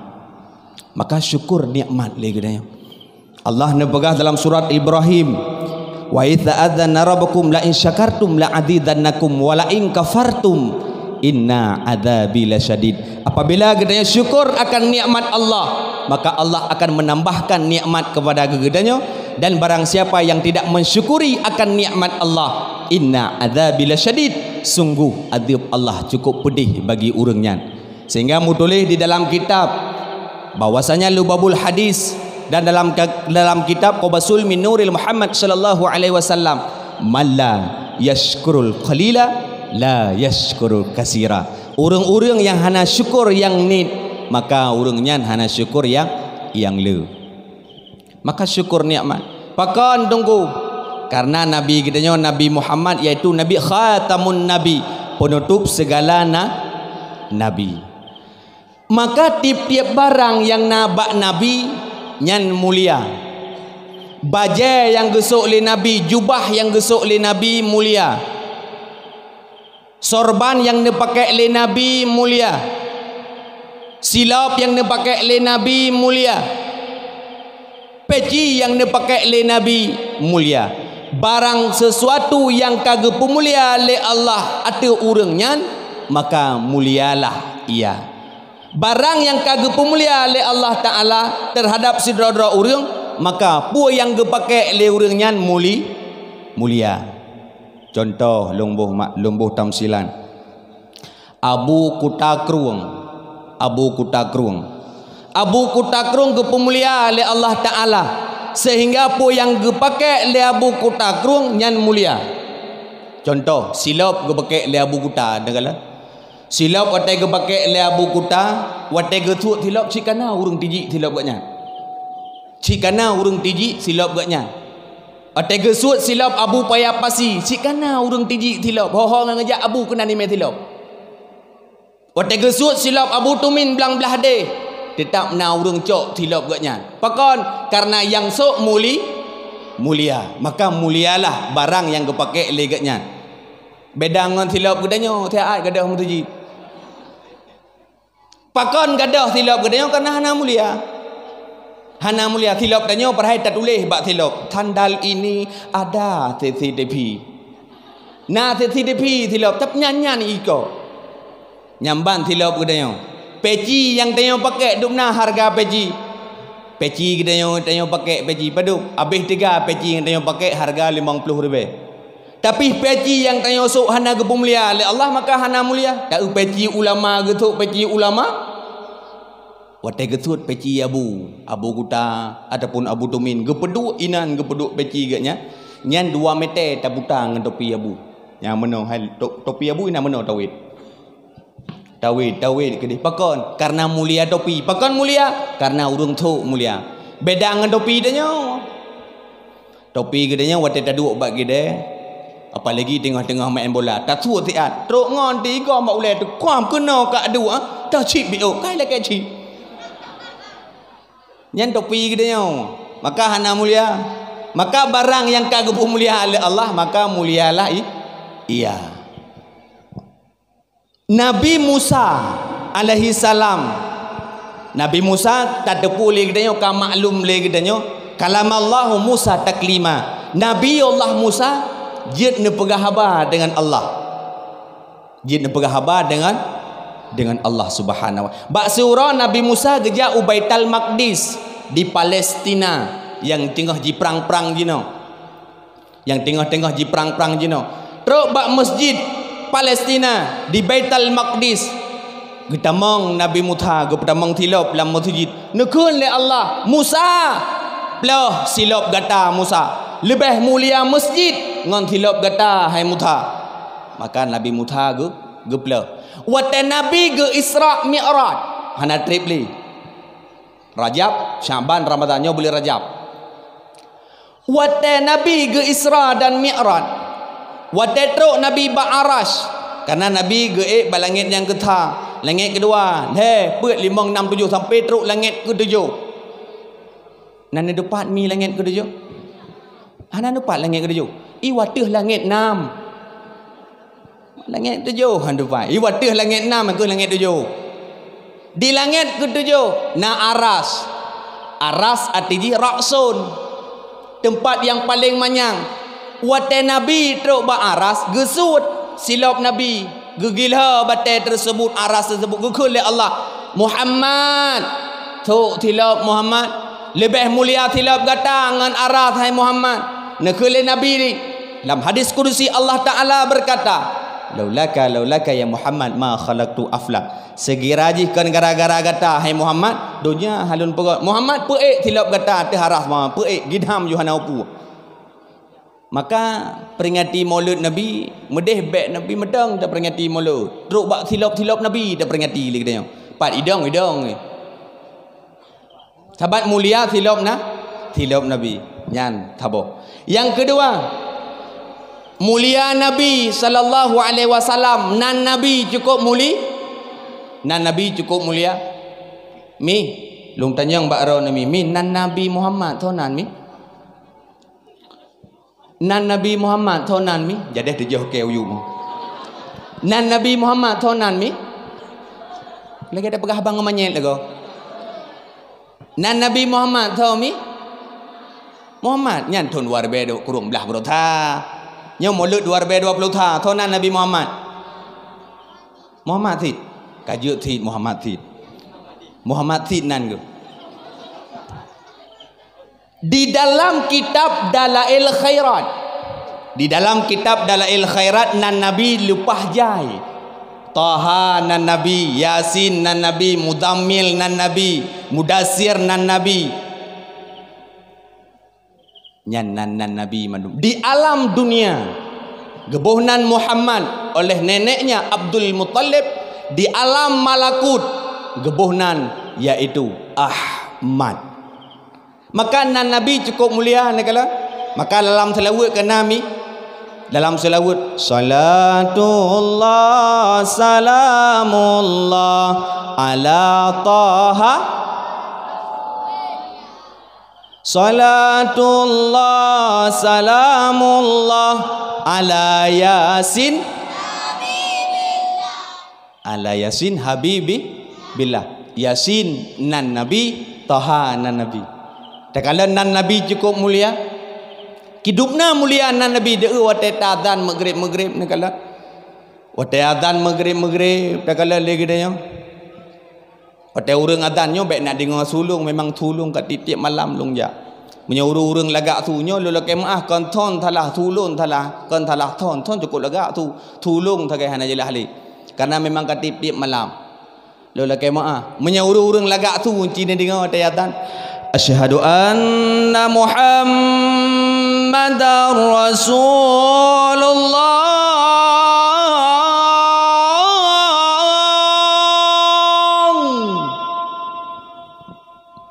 Maka syukur nikmat lé geutanyoe. Allah neupeugah dalam surat Ibrahim, "Wa idz ta'adzdzana rabbukum la in syakartum la azidannakum wa la in kafartum inna adzabi lasyadid." Apabila geutanyoe syukur akan nikmat Allah, maka Allah akan menambahkan nikmat kepada geutanyoe, dan barang siapa yang tidak mensyukuri akan nikmat Allah, inna adzabi lasyadid, sungguh azab Allah cukup pedih bagi ureuëng nyan. Sehingga meutuléh di dalam kitab bahwasanya Lubabul Hadis dan dalam ka-, dalam kitab Qabasul Minuril Muhammad sallallahu alaihi wasallam, "Man la yashkurul qalila la yashkurul kasira." Ureuëng-ureuëng nyang hana syukur nyang niet, maka ureuëng nyan hana syukur nyang, nyang le. Maka syukur nikmat. Pakon teungku? Karena Nabi geutanyoe Nabi Muhammad, yaitu Nabi khatamun Nabi, penutup segala na-, nabi. Maka tieb-tieb barang nyang na bak Nabi nyan mulia. Bajée nyang geusok lé Nabi, jubah nyang geusok lé Nabi mulia. Sorban nyang neupakék lé Nabi mulia. Silop nyang neupakék lé Nabi mulia. Peci nyang neupakék lé Nabi mulia. Barang sesuatu nyang ka geupeumulia lé Allah ateueh ureuëng nyan, maka mulialah ia. Barang nyang ka geupeumulia lé Allah Taala teuhadab sidroe-droe ureuëng, maka peue nyang geupakék lé ureuëng nyan muli-, mulia. Cuntoh, lôn boh ma-, lôn boh tamsilan. Abu Kuta Krueng. Abu Kuta Krueng. Abu Kuta Krueng geupeumulia lé Allah Taala, sehingga peue nyang geupakék lé Abu Kuta Krueng nyan mulia. Cuntoh, silop geupakék lé Abu Kuta, neukalon. Silop watée geupakék lé Abu Kuta, watée geusuet silop cit kana ureuëng tijik silop geuh nyan. Cit kana ureuëng tijik silop geuh nyan. Watée geusuet silop Abu Paya Pasi, cit kana ureuëng tijik silop, ho-ho ngon geujak Abu keunan imé silop. Watée geusuet silop Abu Tumin Blang Blahdeh, teutab na ureuëng cok silop geuh nyan. Pakon? Karena nyang sok muli-, mulia. Maka mulialah barang nyang geupakék lé geuh nyan. Beda ngon silop geutanyoe, siat gadôh meuseujid. Pakon gadôh silop geutanyoe? Karena hana mulia. Hana mulia. Silop tanyoe padahai tatuléh bak silop, "Sandal ini ada C C T V." Na C C T V silop, tapi nyan-nyan iko. Nyan ban silop geutanyoe. Peci nyang tanyoe pakék dum na hareuga peci. Peci geutanyoe, tanyoe pakék peci padub. Abéh teuga peci nyang tanyoe pakék hareuga limong ploh ribée. Tapi peci nyang tanyoe sôk hana geupeumulia lé Allah, maka hana mulia. Taeu peci ulama geusôk peci ulama. Watée geusuet peci Abu, Abu Kuta ataupun Abu Tumin, geupeuduek inan geupeuduek peci geuh nyan, nyan dua mètè tabuta ngon topi Abu. Nyang meunoe hai to-, topi Abu inan meunoe tawét. Tawét, tawét keudeh. Pakon? Karena mulia topi. Pakon mulia? Karena ureuëng sôk mulia. Beda ngon topi tanyoe. Topi geutanyoe watée taduek bak keudè, apalagi teungoh-teungoh maén bola, tasuet siat, trok ngon tiga bak ulèe teuh, kuam keunoe ka aduek, ah, tacit biôk, kai lakèe cit. Nyan topi geutanyoe, maka hana mulia. Maka barang nyang ka geupeumulia lé Allah, maka mulialah i-, ia. Nabi Musa alaihissalam. Nabi Musa tateupeue lé geutanyoe, ka maklum lé geutanyoe, kalamallahu Musa taklima. Nabi Allah Musa jeuet neupeugah haba deungon Allah. Jeuet neupeugah haba deungon, deungon Allah Subhanahu wa. Bak siuroe Nabi Musa geujak u Baitul Maqdis di Palestina nyang teungoh jiprang-prang jinoe. Nyang teungoh-teungoh jiprang-prang jinoe. Trok bak Masjid Palestina di Baitul Maqdis. Geutamong Nabi Musa, geupeutamong silop lam meuseujid. Neukheun lé Allah, "Musa, ploh silop gata, Musa. Leubeh mulia masjid ngon silop gata, hai Musa." Maka Nabi Musa geu-, geuploh. Watèe Nabi geu-Isra Mi'raj, hana trép lé. Rajab, Sya'ban, Ramadhan, nyoe buleuen Rajab. Watèe Nabi geu-Isra dan Mi'raj, watèe trok Nabi bak Arasy, karena Nabi geuék bak langèt nyang keutha, langèt keudua, lhèe, peuet, limong, nam, tujoh, sampoe trok langèt keutujoh. Na neutupat mi langèt keutujoh? Hana neutupat langèt keutujoh. I u ateueh langèt nam. Langèt tujoh han tupat. I u ateueh langèt nam, kheueh langèt tujoh. Di langèt keutujoh na Arasy. Arasy arti jih Ra'sun. Teumpat nyang paleng manyang. Watèe Nabi trok bak Arasy, geusuet silop Nabi. Geugila batèe teuseubut, Arasy teuseubut, geukheun lé Allah, "Muhammad, trok silop Muhammad. Leubeh mulia silop gata ngon Arasy, hai Muhammad." Neukheun lé Nabi, lam hadis kudusi Allah Ta'ala berkata, "Laulaka, laulaka ya Muhammad ma khalaqtu aflak." Seugira jih kon gara-gara gata, hai Muhammad, donya hana lôn peugöt. Muhammad, peuék silop gata ateueh Arasy, Muhammad, peuék, gidham yoh hana upu. Maka peringati Maulud Nabi, meudeh bèk Nabi meudong taperingati Maulud. Trok bak silop-silop Nabi taperingati lé geutanyoe. Pat idong-idong. Sabat mulia silop na, silop Nabi. Nyan saboh. Nyang keudua, mulia Nabi sallallahu alaihi wasallam, nan Nabi cukup muli-, nan Nabi cukup mulia. Mi, lôn tanyong bak droeneuh mi, mi, nan Nabi Muhammad soe nan mi? Nan Nabi Muhammad soe nan mi? Jadeh tujoh keu uyueng. Nan Nabi Muhammad soe nan mi? Lagèe tapeugah abang ngon manyét lagoe. Nan Nabi Muhammad soe mi? Muhammad nyan thôn dua ribèe dua, kureueng blaih ploh tha. Nyoe Maulud dua ribèe dua ploh tha, soe nan Nabi Muhammad? Muhammad cit. Ka jeuet cit Muhammad cit. Muhammad cit nan geuh. Di dalam kitab Dalail Khairat, di dalam kitab Dalail Khairat nan Nabi leupah jai. Taha nan Nabi, Yasin nan Nabi, Muzammil nan Nabi, Mudassir nan Nabi. Nyan nan, nan Nabi mandum. Di alam dunia, geuboh nan Muhammad oleh neneknya Abdul Muttalib, di alam malakut, geuboh nan, yaitu Ahmad. Maka nan Nabi cukup mulia, neukalon. Maka dalam seulaweuet keu Nabi, dalam seulaweuet, "Salatullah, salamullah, ala Taha." "Salatullah, salamullah, ala Yasin." Ala Yasin habibi billah. Yasin nan Nabi, Taha nan Nabi. Takalon nan Nabi cukup mulia. Kidub na mulia nan Nabi deuh watèe taazan Maghrib-Maghrib neukalon. Watèe azan Maghrib-Maghrib takalon lé geutanyoe. Watèe ureueng azan nyoe bèk na deungoe su lôn, memang su lôn ka tiep-tiep malam lôn jak. Meunyoe ureueng-ureueng lagak su nyoe, lôn lakèe meu'ah, kon thon salah, su lôn salah, kon salah thon, thon cukup lagak su, su lôn sagai hana jeulaih lé. Karena memang ka tiep-tiep malam. Lôn lakèe meu'ah. Meunyoe ureueng-ureueng lagak su, ci neudeungoe watèe azan, "Asyhadu anna Muhammadar Rasulullah."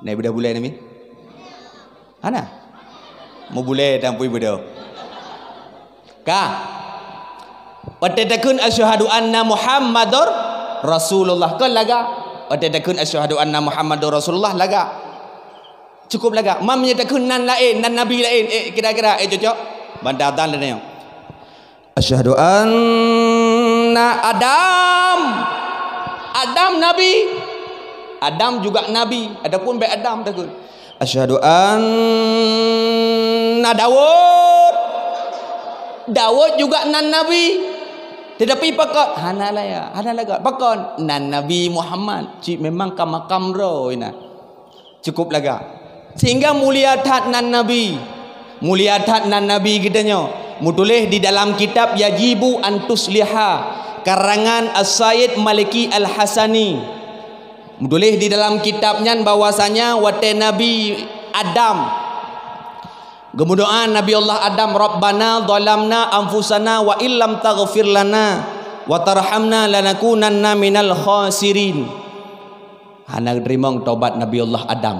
Nai beudôh bulèe nami? Hana? Meubulèe tampui beudôh. Ka. Watèe takheun, "Asyhadu anna Muhammadar Rasulullah." Kon lagak. Watèe takheun, "Asyhadu anna Muhammadar Rasulullah," lagak. Cukup lagak. Mam nyoe takheun nan laén, nan nabi laén, eh, kira-kira, eh, cocok? Ban taazan lé nyoe. "Asyhadu anna Adam." Adam nabi. Adam juga nabi. Adapun bèk Adam takheun. "Asyhadu anna Daud." Daud juga nan nabi. Tetapi pakon? Hana laya, hana lagak. Pakon? Nan Nabi Muhammad. Cit memang ka makam droe inan. Cukup lagak. Sehingga mulia that nan Nabi. Mulia that nan Nabi geutanyoe. Meutuléh di dalam kitab Yajibu an Tusliha, karangan As-Sayyid Maliki Al-Hasani. Meutuléh di dalam kitab nyan bahwasanya watèe Nabi Adam geumeudoa, Nabi Allah Adam, "Rabbana zalamna anfusana wa illam taghfir lana wa tarhamna lanakunanna minal khasirin." Hana geuteurimong tobat Nabi Allah Adam.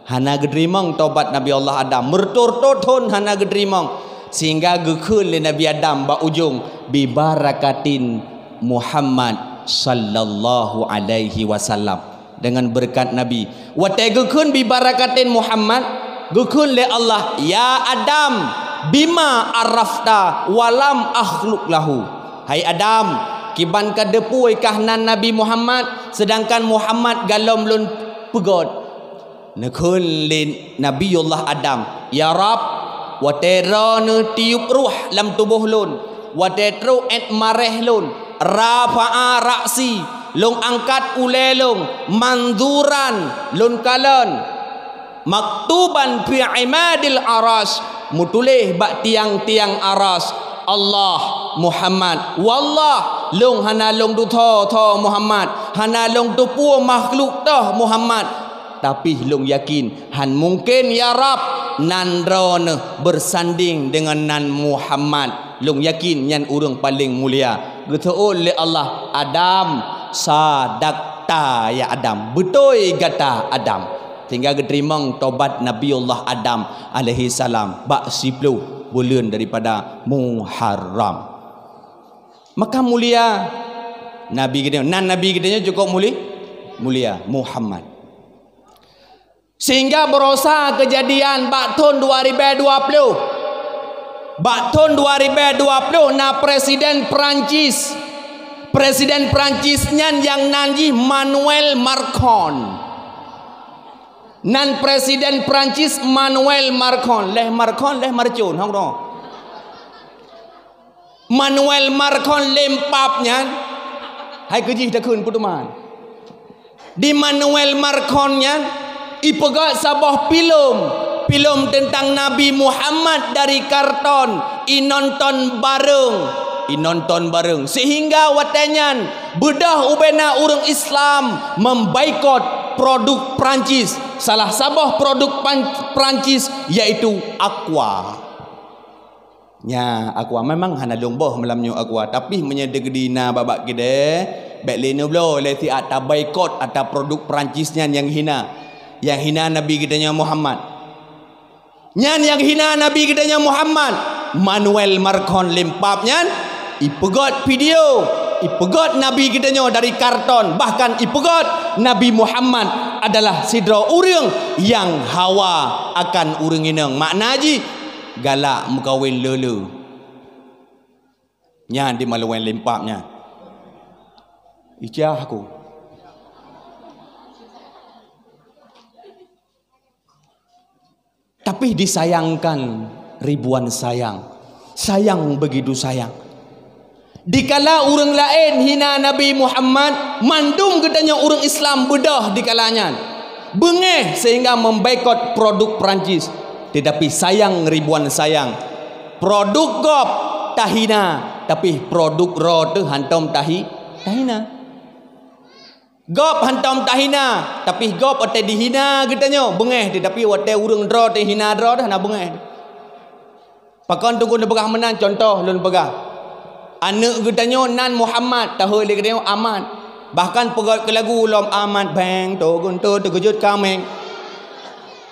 Hana geuteurimong tobat Nabi Allah Adam. Meureutoh-reutoh thon hana geuteurimong. Sehingga geukheun lé Nabi Adam bak ujong, "Bibarakatin Muhammad sallallahu alaihi wasallam." Dengan beureukat Nabi. Watèe geukheun, "Bibarakatin Muhammad," geukheun lé Allah, "Ya Adam, bima arafta walam akhluk lahu." Hai Adam, kiban ka teupeue kah nan Nabi Muhammad, seudangkan Muhammad golom lôn peugöt? Neukheun lé Nabiullah Adam, "Ya Rabb, watèe Droeneuh tiup ruh lam tuboh lôn, watèe trok èt maréh lôn, rafa'a ra'si, lôn angkat ulèe lôn, manzuran, lôn kalon, maktuban fi imadil arasy, meutuléh bak tiang-tiang arasy, Allah Muhammad. Wallah, lôn hana lôn tutho-tho Muhammad, hana lôn teupeue makhluk toh Muhammad." Tapi lôn yakin, han mungken, ya Rabb, Nan droeneuh beusandeng deungon nan Muhammad, lôn yakin nyan ureuëng paleng mulia. Geuseuôt lé Allah, "Adam, sadakta ya Adam, beutôi gata Adam." Sehingga geuteurimong tobat Nabiullah Adam alaihissalam bak siploh buleuen daripada Muharram. Maka mulia Nabi geutanyoe, nan Nabi geutanyoe cukup muli-, mulia, Muhammad. Sehingga barosa keujadian bak thon dua ribèe dua ploh. Bak thon dua ribèe dua ploh na presiden Perancis. Presiden Perancis nyan nyang nan jih Manuel Macron. Nan presiden Perancis Manuel Macron, leh Macron, leh marcon, hong dong. Manuel Macron lé pap nyan, hai keujih takheun peuduman. Di Manuel Macron nyan, ipeugöt saboh filem, filem teuntang Nabi Muhammad dari karton, inonton bareng, inonton bareng. Sehingga watèe nyan, beudôh ubena ureuëng Islam memboikot produk Prancis. Salah saboh produk Pan-, Prancis yaitu Aqua. Nya, Aqua memang hana lôn boh malam nyoe Aqua, tapi meunyoe deukeudi na babak keudè, bèk lé neubloe lé siat taboikot ata produk Prancis nyan nyang hina. Nyang hina Nabi geutanyoe Muhammad. Nyan nyang hina Nabi geutanyoe Muhammad. Manuel Macron lé pap nyan, ipeugöt video, ipeugöt Nabi geutanyoe dari karton, bahkan ipeugöt Nabi Muhammad adalah sidroe ureuëng nyang hawa akan ureuëng inong. Makna jih, galak meukawen le-le. Nyan di Manuel lé pap nyan. Ijah aku. Tapi disayangkan ribuan sayang. Sayang begitu sayang. Dikala ureuëng laén hina Nabi Muhammad, mandum geutanyoe ureuëng Islam beudôh dikala nyan. Beungéh sehingga memboikot produk Prancis. Tetapi sayang ribuan sayang, produk gob tahina, tapi produk droe teuh hantom tahi-, tahina. Gob hantom tahina, tapi gob watèe dihina geutanyoe beungéh, tetapi watèe ureuëng droe teuh hina droe teuh hana beungéh. Pakon Teungku neupeugah meunan, cuntoh lôn peugah. Aneuëk geutanyoe nan Muhammad, tahôi lé geutanyoe Ahmad. Bahkan peugöt keu lagu lom, "Ahmad Bheng, toh guntot teukeujot kaméng."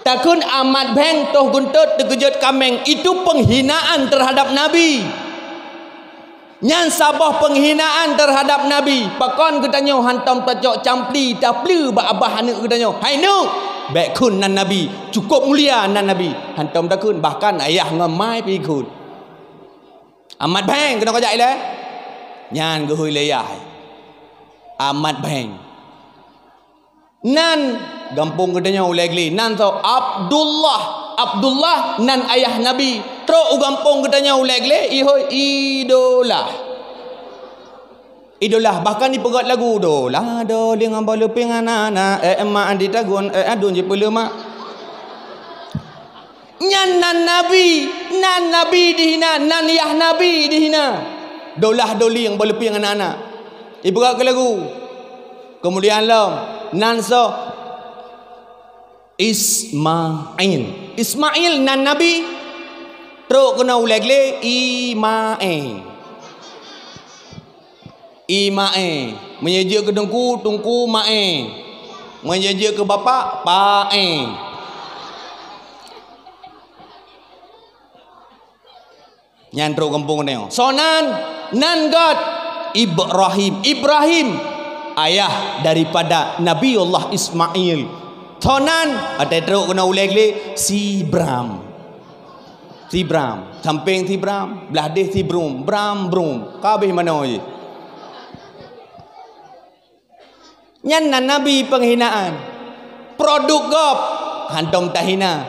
Takheun Ahmad Bheng, toh guntot teukeujot kaméng, itu penghinaan terhadap Nabi. Nyan saboh penghinaan terhadap Nabi. Pakon geutanyoe hantom tacok campli, tapleue bak babah aneuëk geutanyoe, "Hai neuëk, bèk kheun nan Nabi, cukup mulia nan Nabi." Hantom takheun, bahkan ayah ngon mai pih kheun. Ahmad Bheng keunoe kajak ilèe. Nyan geuhôi lé yah. Ahmad Bheng. Nan gampông geutanyoe Ulèe Glé, nan soe Abdullah. Abdullah nan ayah Nabi. Trok u gampông geutanyoe Ulèe Glé, ihôi idola. Idola, bahkan ipeugöt lagu, "Dola, doling, bak leupeng aneuk-aneuk, eh, emak di tagun, eh, adun jipeuleumak." Nyan nan Nabi, nan Nabi dihina, nan yah Nabi dihina. Dolah doling bak leupeng aneuk-aneuk. Ipeugah keu lagu. Keumudian lom, nan soe? Ismail. Ismail nan Nabi. Trok keunoe Ulèe Glé, Imaé. Imaé. Meunyoe jeuet keu teungku, Teungku Maé. Meunyoe jeuet keu bapak, Paé. Nyan trok gampông nyoe. Soe nan? Nan göt Ibrahim. Ibrahim, ayah daripada Nabiullah Ismail. Soe nan? Watèe trok keunoe Ulèe Glé, Sibram. Sibram, sampéng Sibram, blah déh Sibrum, bram brum, ka habéh manoe jih. Nyan nan Nabi penghinaan. Produk gob hantom tahina.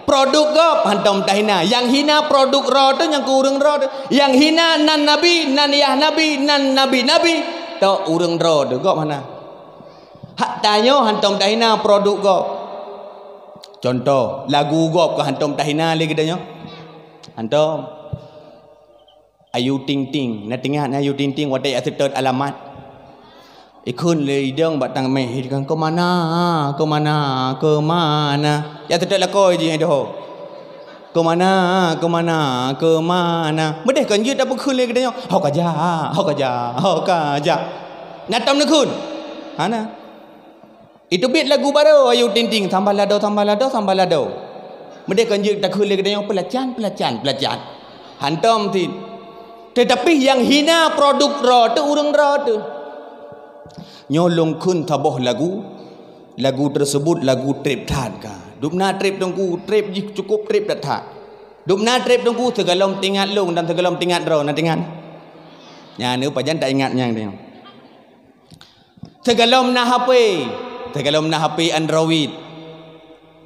Produk gob hantom tahina. Nyang hina produk droe teuh, nyang keu ureuëng droe teuh. Nyang hina nan Nabi, nan yah Nabi, nan nabi-nabi, tok ureuëng droe teuh, gob hana. Hak tanyoe hantom tahina produk gob. Cuntoh, lagu gob ka hantom tahina lé geutanyoe? Hantom. Ayu Ting Ting. Na teuingat na Ayu Ting Ting watèe jak seutôt alamat? Ikheun lé idong bak tangah mé, "Keu mana? Keu mana? Keu mana?" Jak seutôt lakoe jih doho. Kemana, kemana, kemana? Meudeh kon jeuet tapeukheun lé geutanyoe, "Ho ka jak, ho ka jak, ho ka jak." Na tom neukheun? Hana. Iteubiet lagu barô Ayu Ting Ting, "Sambal lado, sambal lado, sambal lado." Meudeh kon jeuet takheun lé geutanyoe, "Peulacan, peulacan, peulacan." Hantom cit. Teutapi nyang hina produk droe teuh ureuëng droe teuh. Nyoe lôn kheun saboh lagu, lagu teusebut lagu treb that ka. Dubna treb teungku, treb jih cukôp treb that-that. Dubna treb teungku, sigohlom teuingat lôn dan sigohlom teuingat droe, na teuingat? Nyan neuh pajan taingat nyang nyoe. Sigohlom na H P, sigohlom na H P Android.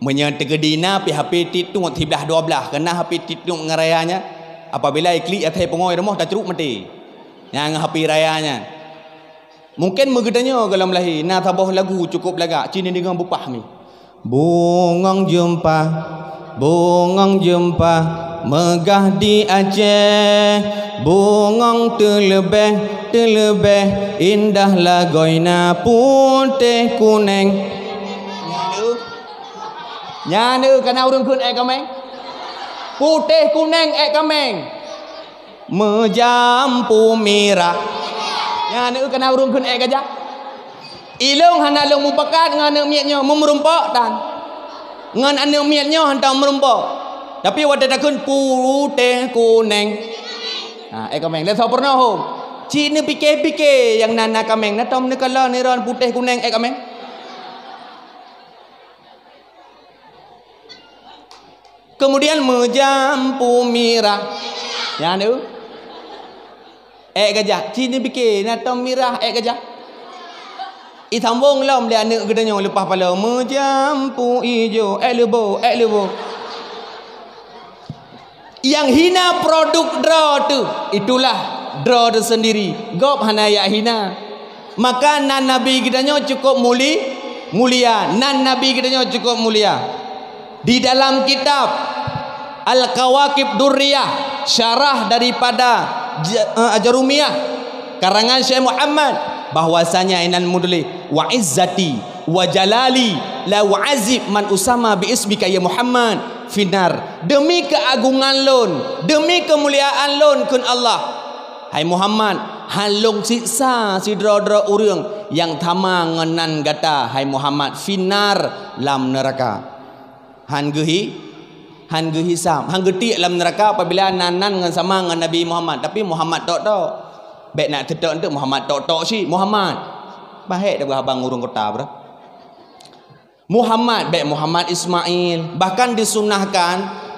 Meunyoe teukeudi na pih H P TikTok siblaih dua blaih, keu na H P TikTok ngon raya nyan, apabila iklik asai pungoe rumoh tacruk maté. Nyang H P raya nyan. Mungken meugeutanyoe gohlom lahé na saboh lagu cukôp lagak, ci neudeungoe beupah mi. Bungong jeumpa, bungong jeumpa, meugah di Aceh. Bungong teuleubeh, teuleubeh, indah lagoina putéh kuneng. Nyan eu, kana ureuëng kheun ék kaméng? Putéh kuneng ék kaméng. Meujampu mirah. Nyan eu kana ureuëng kheun ék gajah. Ilôn hana lôn mupakat ngon aneuëk miet nyoe, meumeurumpok tan. Ngon aneuëk miet nyoe hantom meurumpok. Tapi watée takheun putéh kuneng. Ha, ék kaméng. Lé soe peurunoe hom. Ci neupike-pike nyang na, na kaméng. Na tom neukalon iron putéh kuneng ék kaméng. Kemudian meujampu mirah. Nyan eu. Ék gajah. Ci neupike, na tom mirah ék gajah. Isambong lom lé aneuëk geutanyoe leupah paloe. Meujampu ijo, ék leubo, ék leubo. Nyang hina produk droe teuh, itulah droe teuh seundiri. Gob hana jak hina. Maka nan Nabi geutanyoe cukôp muli-, mulia. Nan Nabi geutanyoe cukôp mulia. Di dalam kitab Al-Kawakib Durriyah, syarah daripada Ja-, eh, Jarumiyah, karangan Syekh Muhammad, bahwasanya inan mudulih, "Wa izzati wa jalali la u'azib man usama bi ismika ya Muhammad finnar." Demi keuagungan lôn, demi keumuliaan lôn, kheun Allah, "Hai Muhammad, han lôn siksa sidroe-droe ureuëng nyang sama ngon nan gata, hai Muhammad, finnar, lam neuraka." Han geuhi-, han geuhisab, han geutiek lam neuraka apabila nan-nan ngon sama ngon Nabi Muhammad. Tapi Muhammad tok-tok. Bék nak teutok-tok Muhammad tok-tok cit, Muhammad. Bahek dah haba ngon ureuëng kota, bro. Muhammad, bék Muhammad Ismail. Bahkan disunahkan,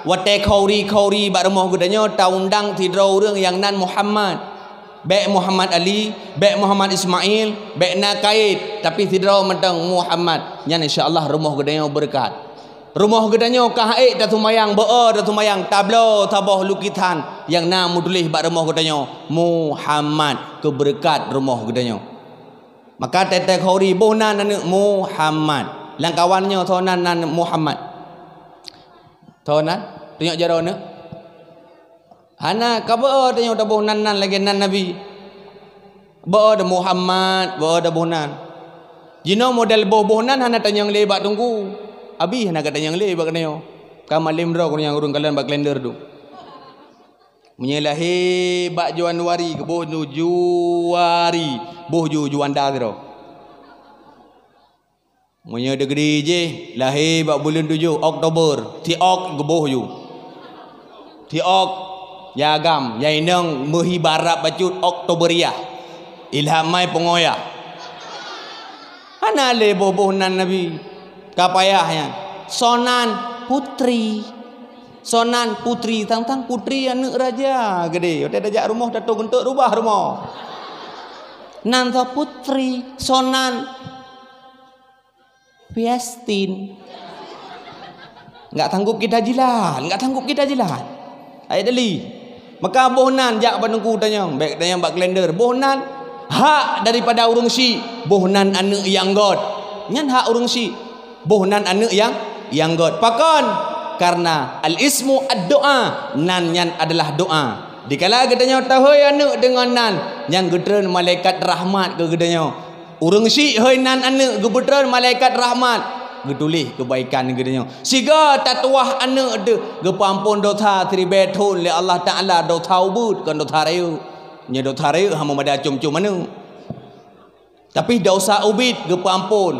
watée khauri-khauri bak rumoh geutanyoe, taundang sidroe ureuëng nyang nan Muhammad. Bék Muhammad Ali, bék Muhammad Ismail, bék na kait, tapi sidroe mantong Muhammad. Nyan insya Allah rumoh geutanyoe beureukat. Rumoh geutanyoe ka hek taseumayang, beu-o taseumayang, tabloe saboh lukisan nyang na meutuléh bak rumoh geutanyoe, "Muhammad," keu beureukat rumoh geutanyoe. Maka teuntèe khauri boh nan aneuëk Muhammad. Lam kawan nyoe soe nan, nan Muhammad. Soe nan? Tunyok jaroe aneuëk. Hana, ka beu-o tanyoe taboh nan-nan lagée nan Nabi. Beu-o da Muhammad, beu-o da boh nan. Jinoe model boh-boh nan hana tanyong lé bak teungku. Abi hana ka tanyong lé bak geutanyoe. Ka malem droe geutanyoe ureuëng kalon bak kalender tu. Meunyoe lahé bak Januari, geuboh ju Juari, boh ju Juanda sidroe. Meunyoe deugri jih lahé bak buleuen tujoh Oktober, si ok geuboh ju. Si ok, ya agam, ya inong meuhi barab bacut Oktoberiah. Ilhamai peungoyah. Hana lé boh-boh nan Nabi. Ka payah nyan. Sonan putri. Sonan putri, tang-tang putri aneuëk raja geude. Watée tajak rumoh tato geunteuk rubah rumoh. Nan soe putri, sonan. Fiestin. Enggak sanggup kita jilat, enggak sanggup kita jilat. Ayat dali. Maka boh nan jak bak teungku tanyong, bék tanyong bak kalender. Boh nan hak daripada ureuëng syik, boh nan aneuëk nyang göt. Nyan hak ureuëng syik. Boh nan aneuëk nyang, nyang göt. Pakon? Karena al-ismu ad-doa, nan nyan adalah doa. Dikala geutanyoe tahôi aneuëk deungon nan, nyan geutreun malaikat rahmat keu geutanyoe. Ureuëng syik hôi nan aneuëk geubeutreun malaikat rahmat. geutuléh keubaikan geutanyoe. Siga tatuwah aneuëk deuh, geupeuamphon dosa siribée thon lé Allah Taala, dosa ubeut kon dosa rayeuk. Nyoe dosa rayeuk hana meubada com-com aneuëk. Tapi dosa ubit geupeuamphon.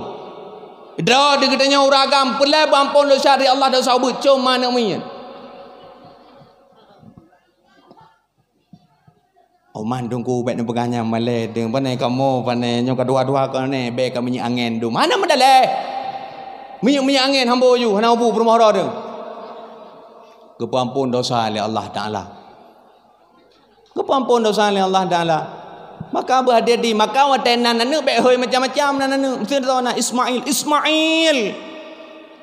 Droe di geutanyoe ureuëng agam, peulai beuamphon dosa di Allah, dosa ubit com aneuëk miet. Oman Teungku bék neupeugah nyan malée deuh, pane kamoe, pane nyoe kadua-dua keuneuk bék ka minyeuk angén dum. Hana meudaleh. Minyeuk-minyeuk angén hamba ju, hana ubu peurumoh droe deuh. Geupeuamphon dosa lé Allah Taala. Geupeuamphon dosa lé Allah Taala. Maka beuhati-hati, maka watée nan aneuëk bék hôi macam-macam nan aneuëk. Meusti tahu na Ismail, Ismail.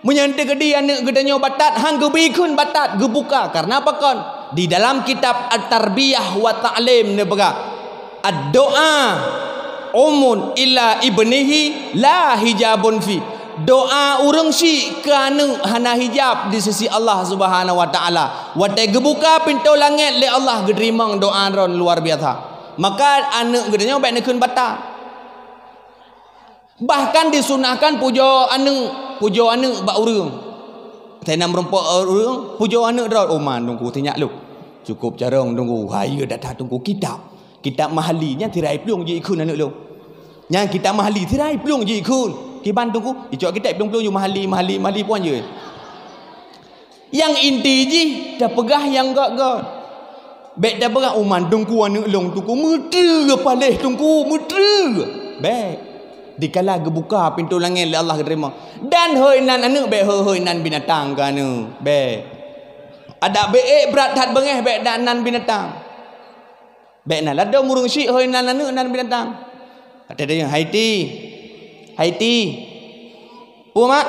Meunyoe teukeudi aneuëk geutanyoe batat, han geubi kheun batat, geubuka. Karena apa kon? Di dalam kitab At-Tarbiyah wa Ta'lim neupeugah, "Ad-doa umun ila ibnihi la hijabun fi." Doa ureuëng syik keu aneuëk hana hijab di sisi Allah Subhanahu wa Taala. Watée geubuka pintoe langét lé Allah, geuteurimong doa droe luar biasa. Maka aneuëk geutanyoe bék neukheun batat. Bahkan disunahkan pujoe aneuëk, pujoe aneuëk bak ureuëng. Teunan meurumpok ureuëng, pujoe aneuëk droe, "Oh man Teungku, teuingat lôn. Cukup carông Teungku, hayeue data Teungku kitab. Kitab Mahali nyan tirai plueng jikheun aneuëk lôn. Nyan kitab Mahali tirai plueng jikheun. Kiban Teungku, icok kitab plueng-plueng ju Mahali, Mahali, Mahali puan jeuet." Nyang inti jih tapeugah nyang göt-göt. Bék tapeugah, "Oh man Teungku aneuëk lôn Teungku, meutreue paléh Teungku, meutreue." Bék. Dikala geubuka pintoe langét lé Allah geuteurimong. Dan hôi nan aneuëk bék hôi-hôi nan binatang keu aneuëk. Bék. Adak bék brat that beungéh bék dan nan binatang. Bék na ladom ureuëng syik hôi nan aneuëk nan binatang. Até dayeueng, "Hai Ti. Hai Ti. Peue mak?"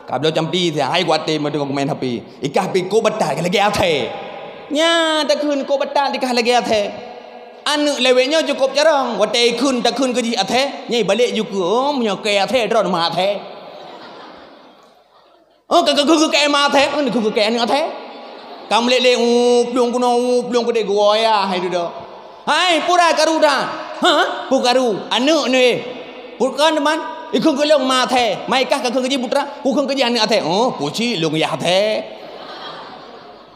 "Ka bloe cam Ti siat, hai kuaté meudong kumain H P. Ikah pih kok batat lagée até." Nya takheun kok batat ikah lagée até. Aneuëk lewet nyoe cukop carông, watée ikheun takheun keu jih até, nyai balek ju keu, "Oh, meunyoe kée até, droe ma até." Oh, ka, ka, ka, ka, ka, ma até. Oh, ka, ka, ka, aneuëk até. Ka meulét-lét, uh, plueng keunoe, uh, plueng keudeh, geuwoe ya, hai dudoe. "Hai, peue karu that?" "Ha? Peue karu?" "Aneuëk nyoe." "Peue kon teuma?" "Ikheun keu lôn ma até. Mai kah kakheun keu jih putra, kukheun keu jih aneuëk até." "Oh, pucit lôn yah até."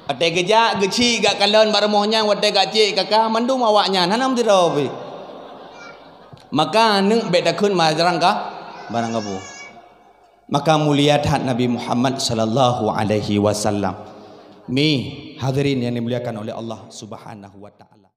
Watée geujak, geuchik gak kalon bak rumoh nyan, watée gak cek kaka, mandum awak nyan, hana meutiro pih. Maka aneuëk bék takheun barang ka, barang kabu. Maka mulia that Nabi Muhammad sallallahu alaihi wasallam. Mi, hadirin yang dimuliakan oleh Allah Subhanahu wa Ta'ala.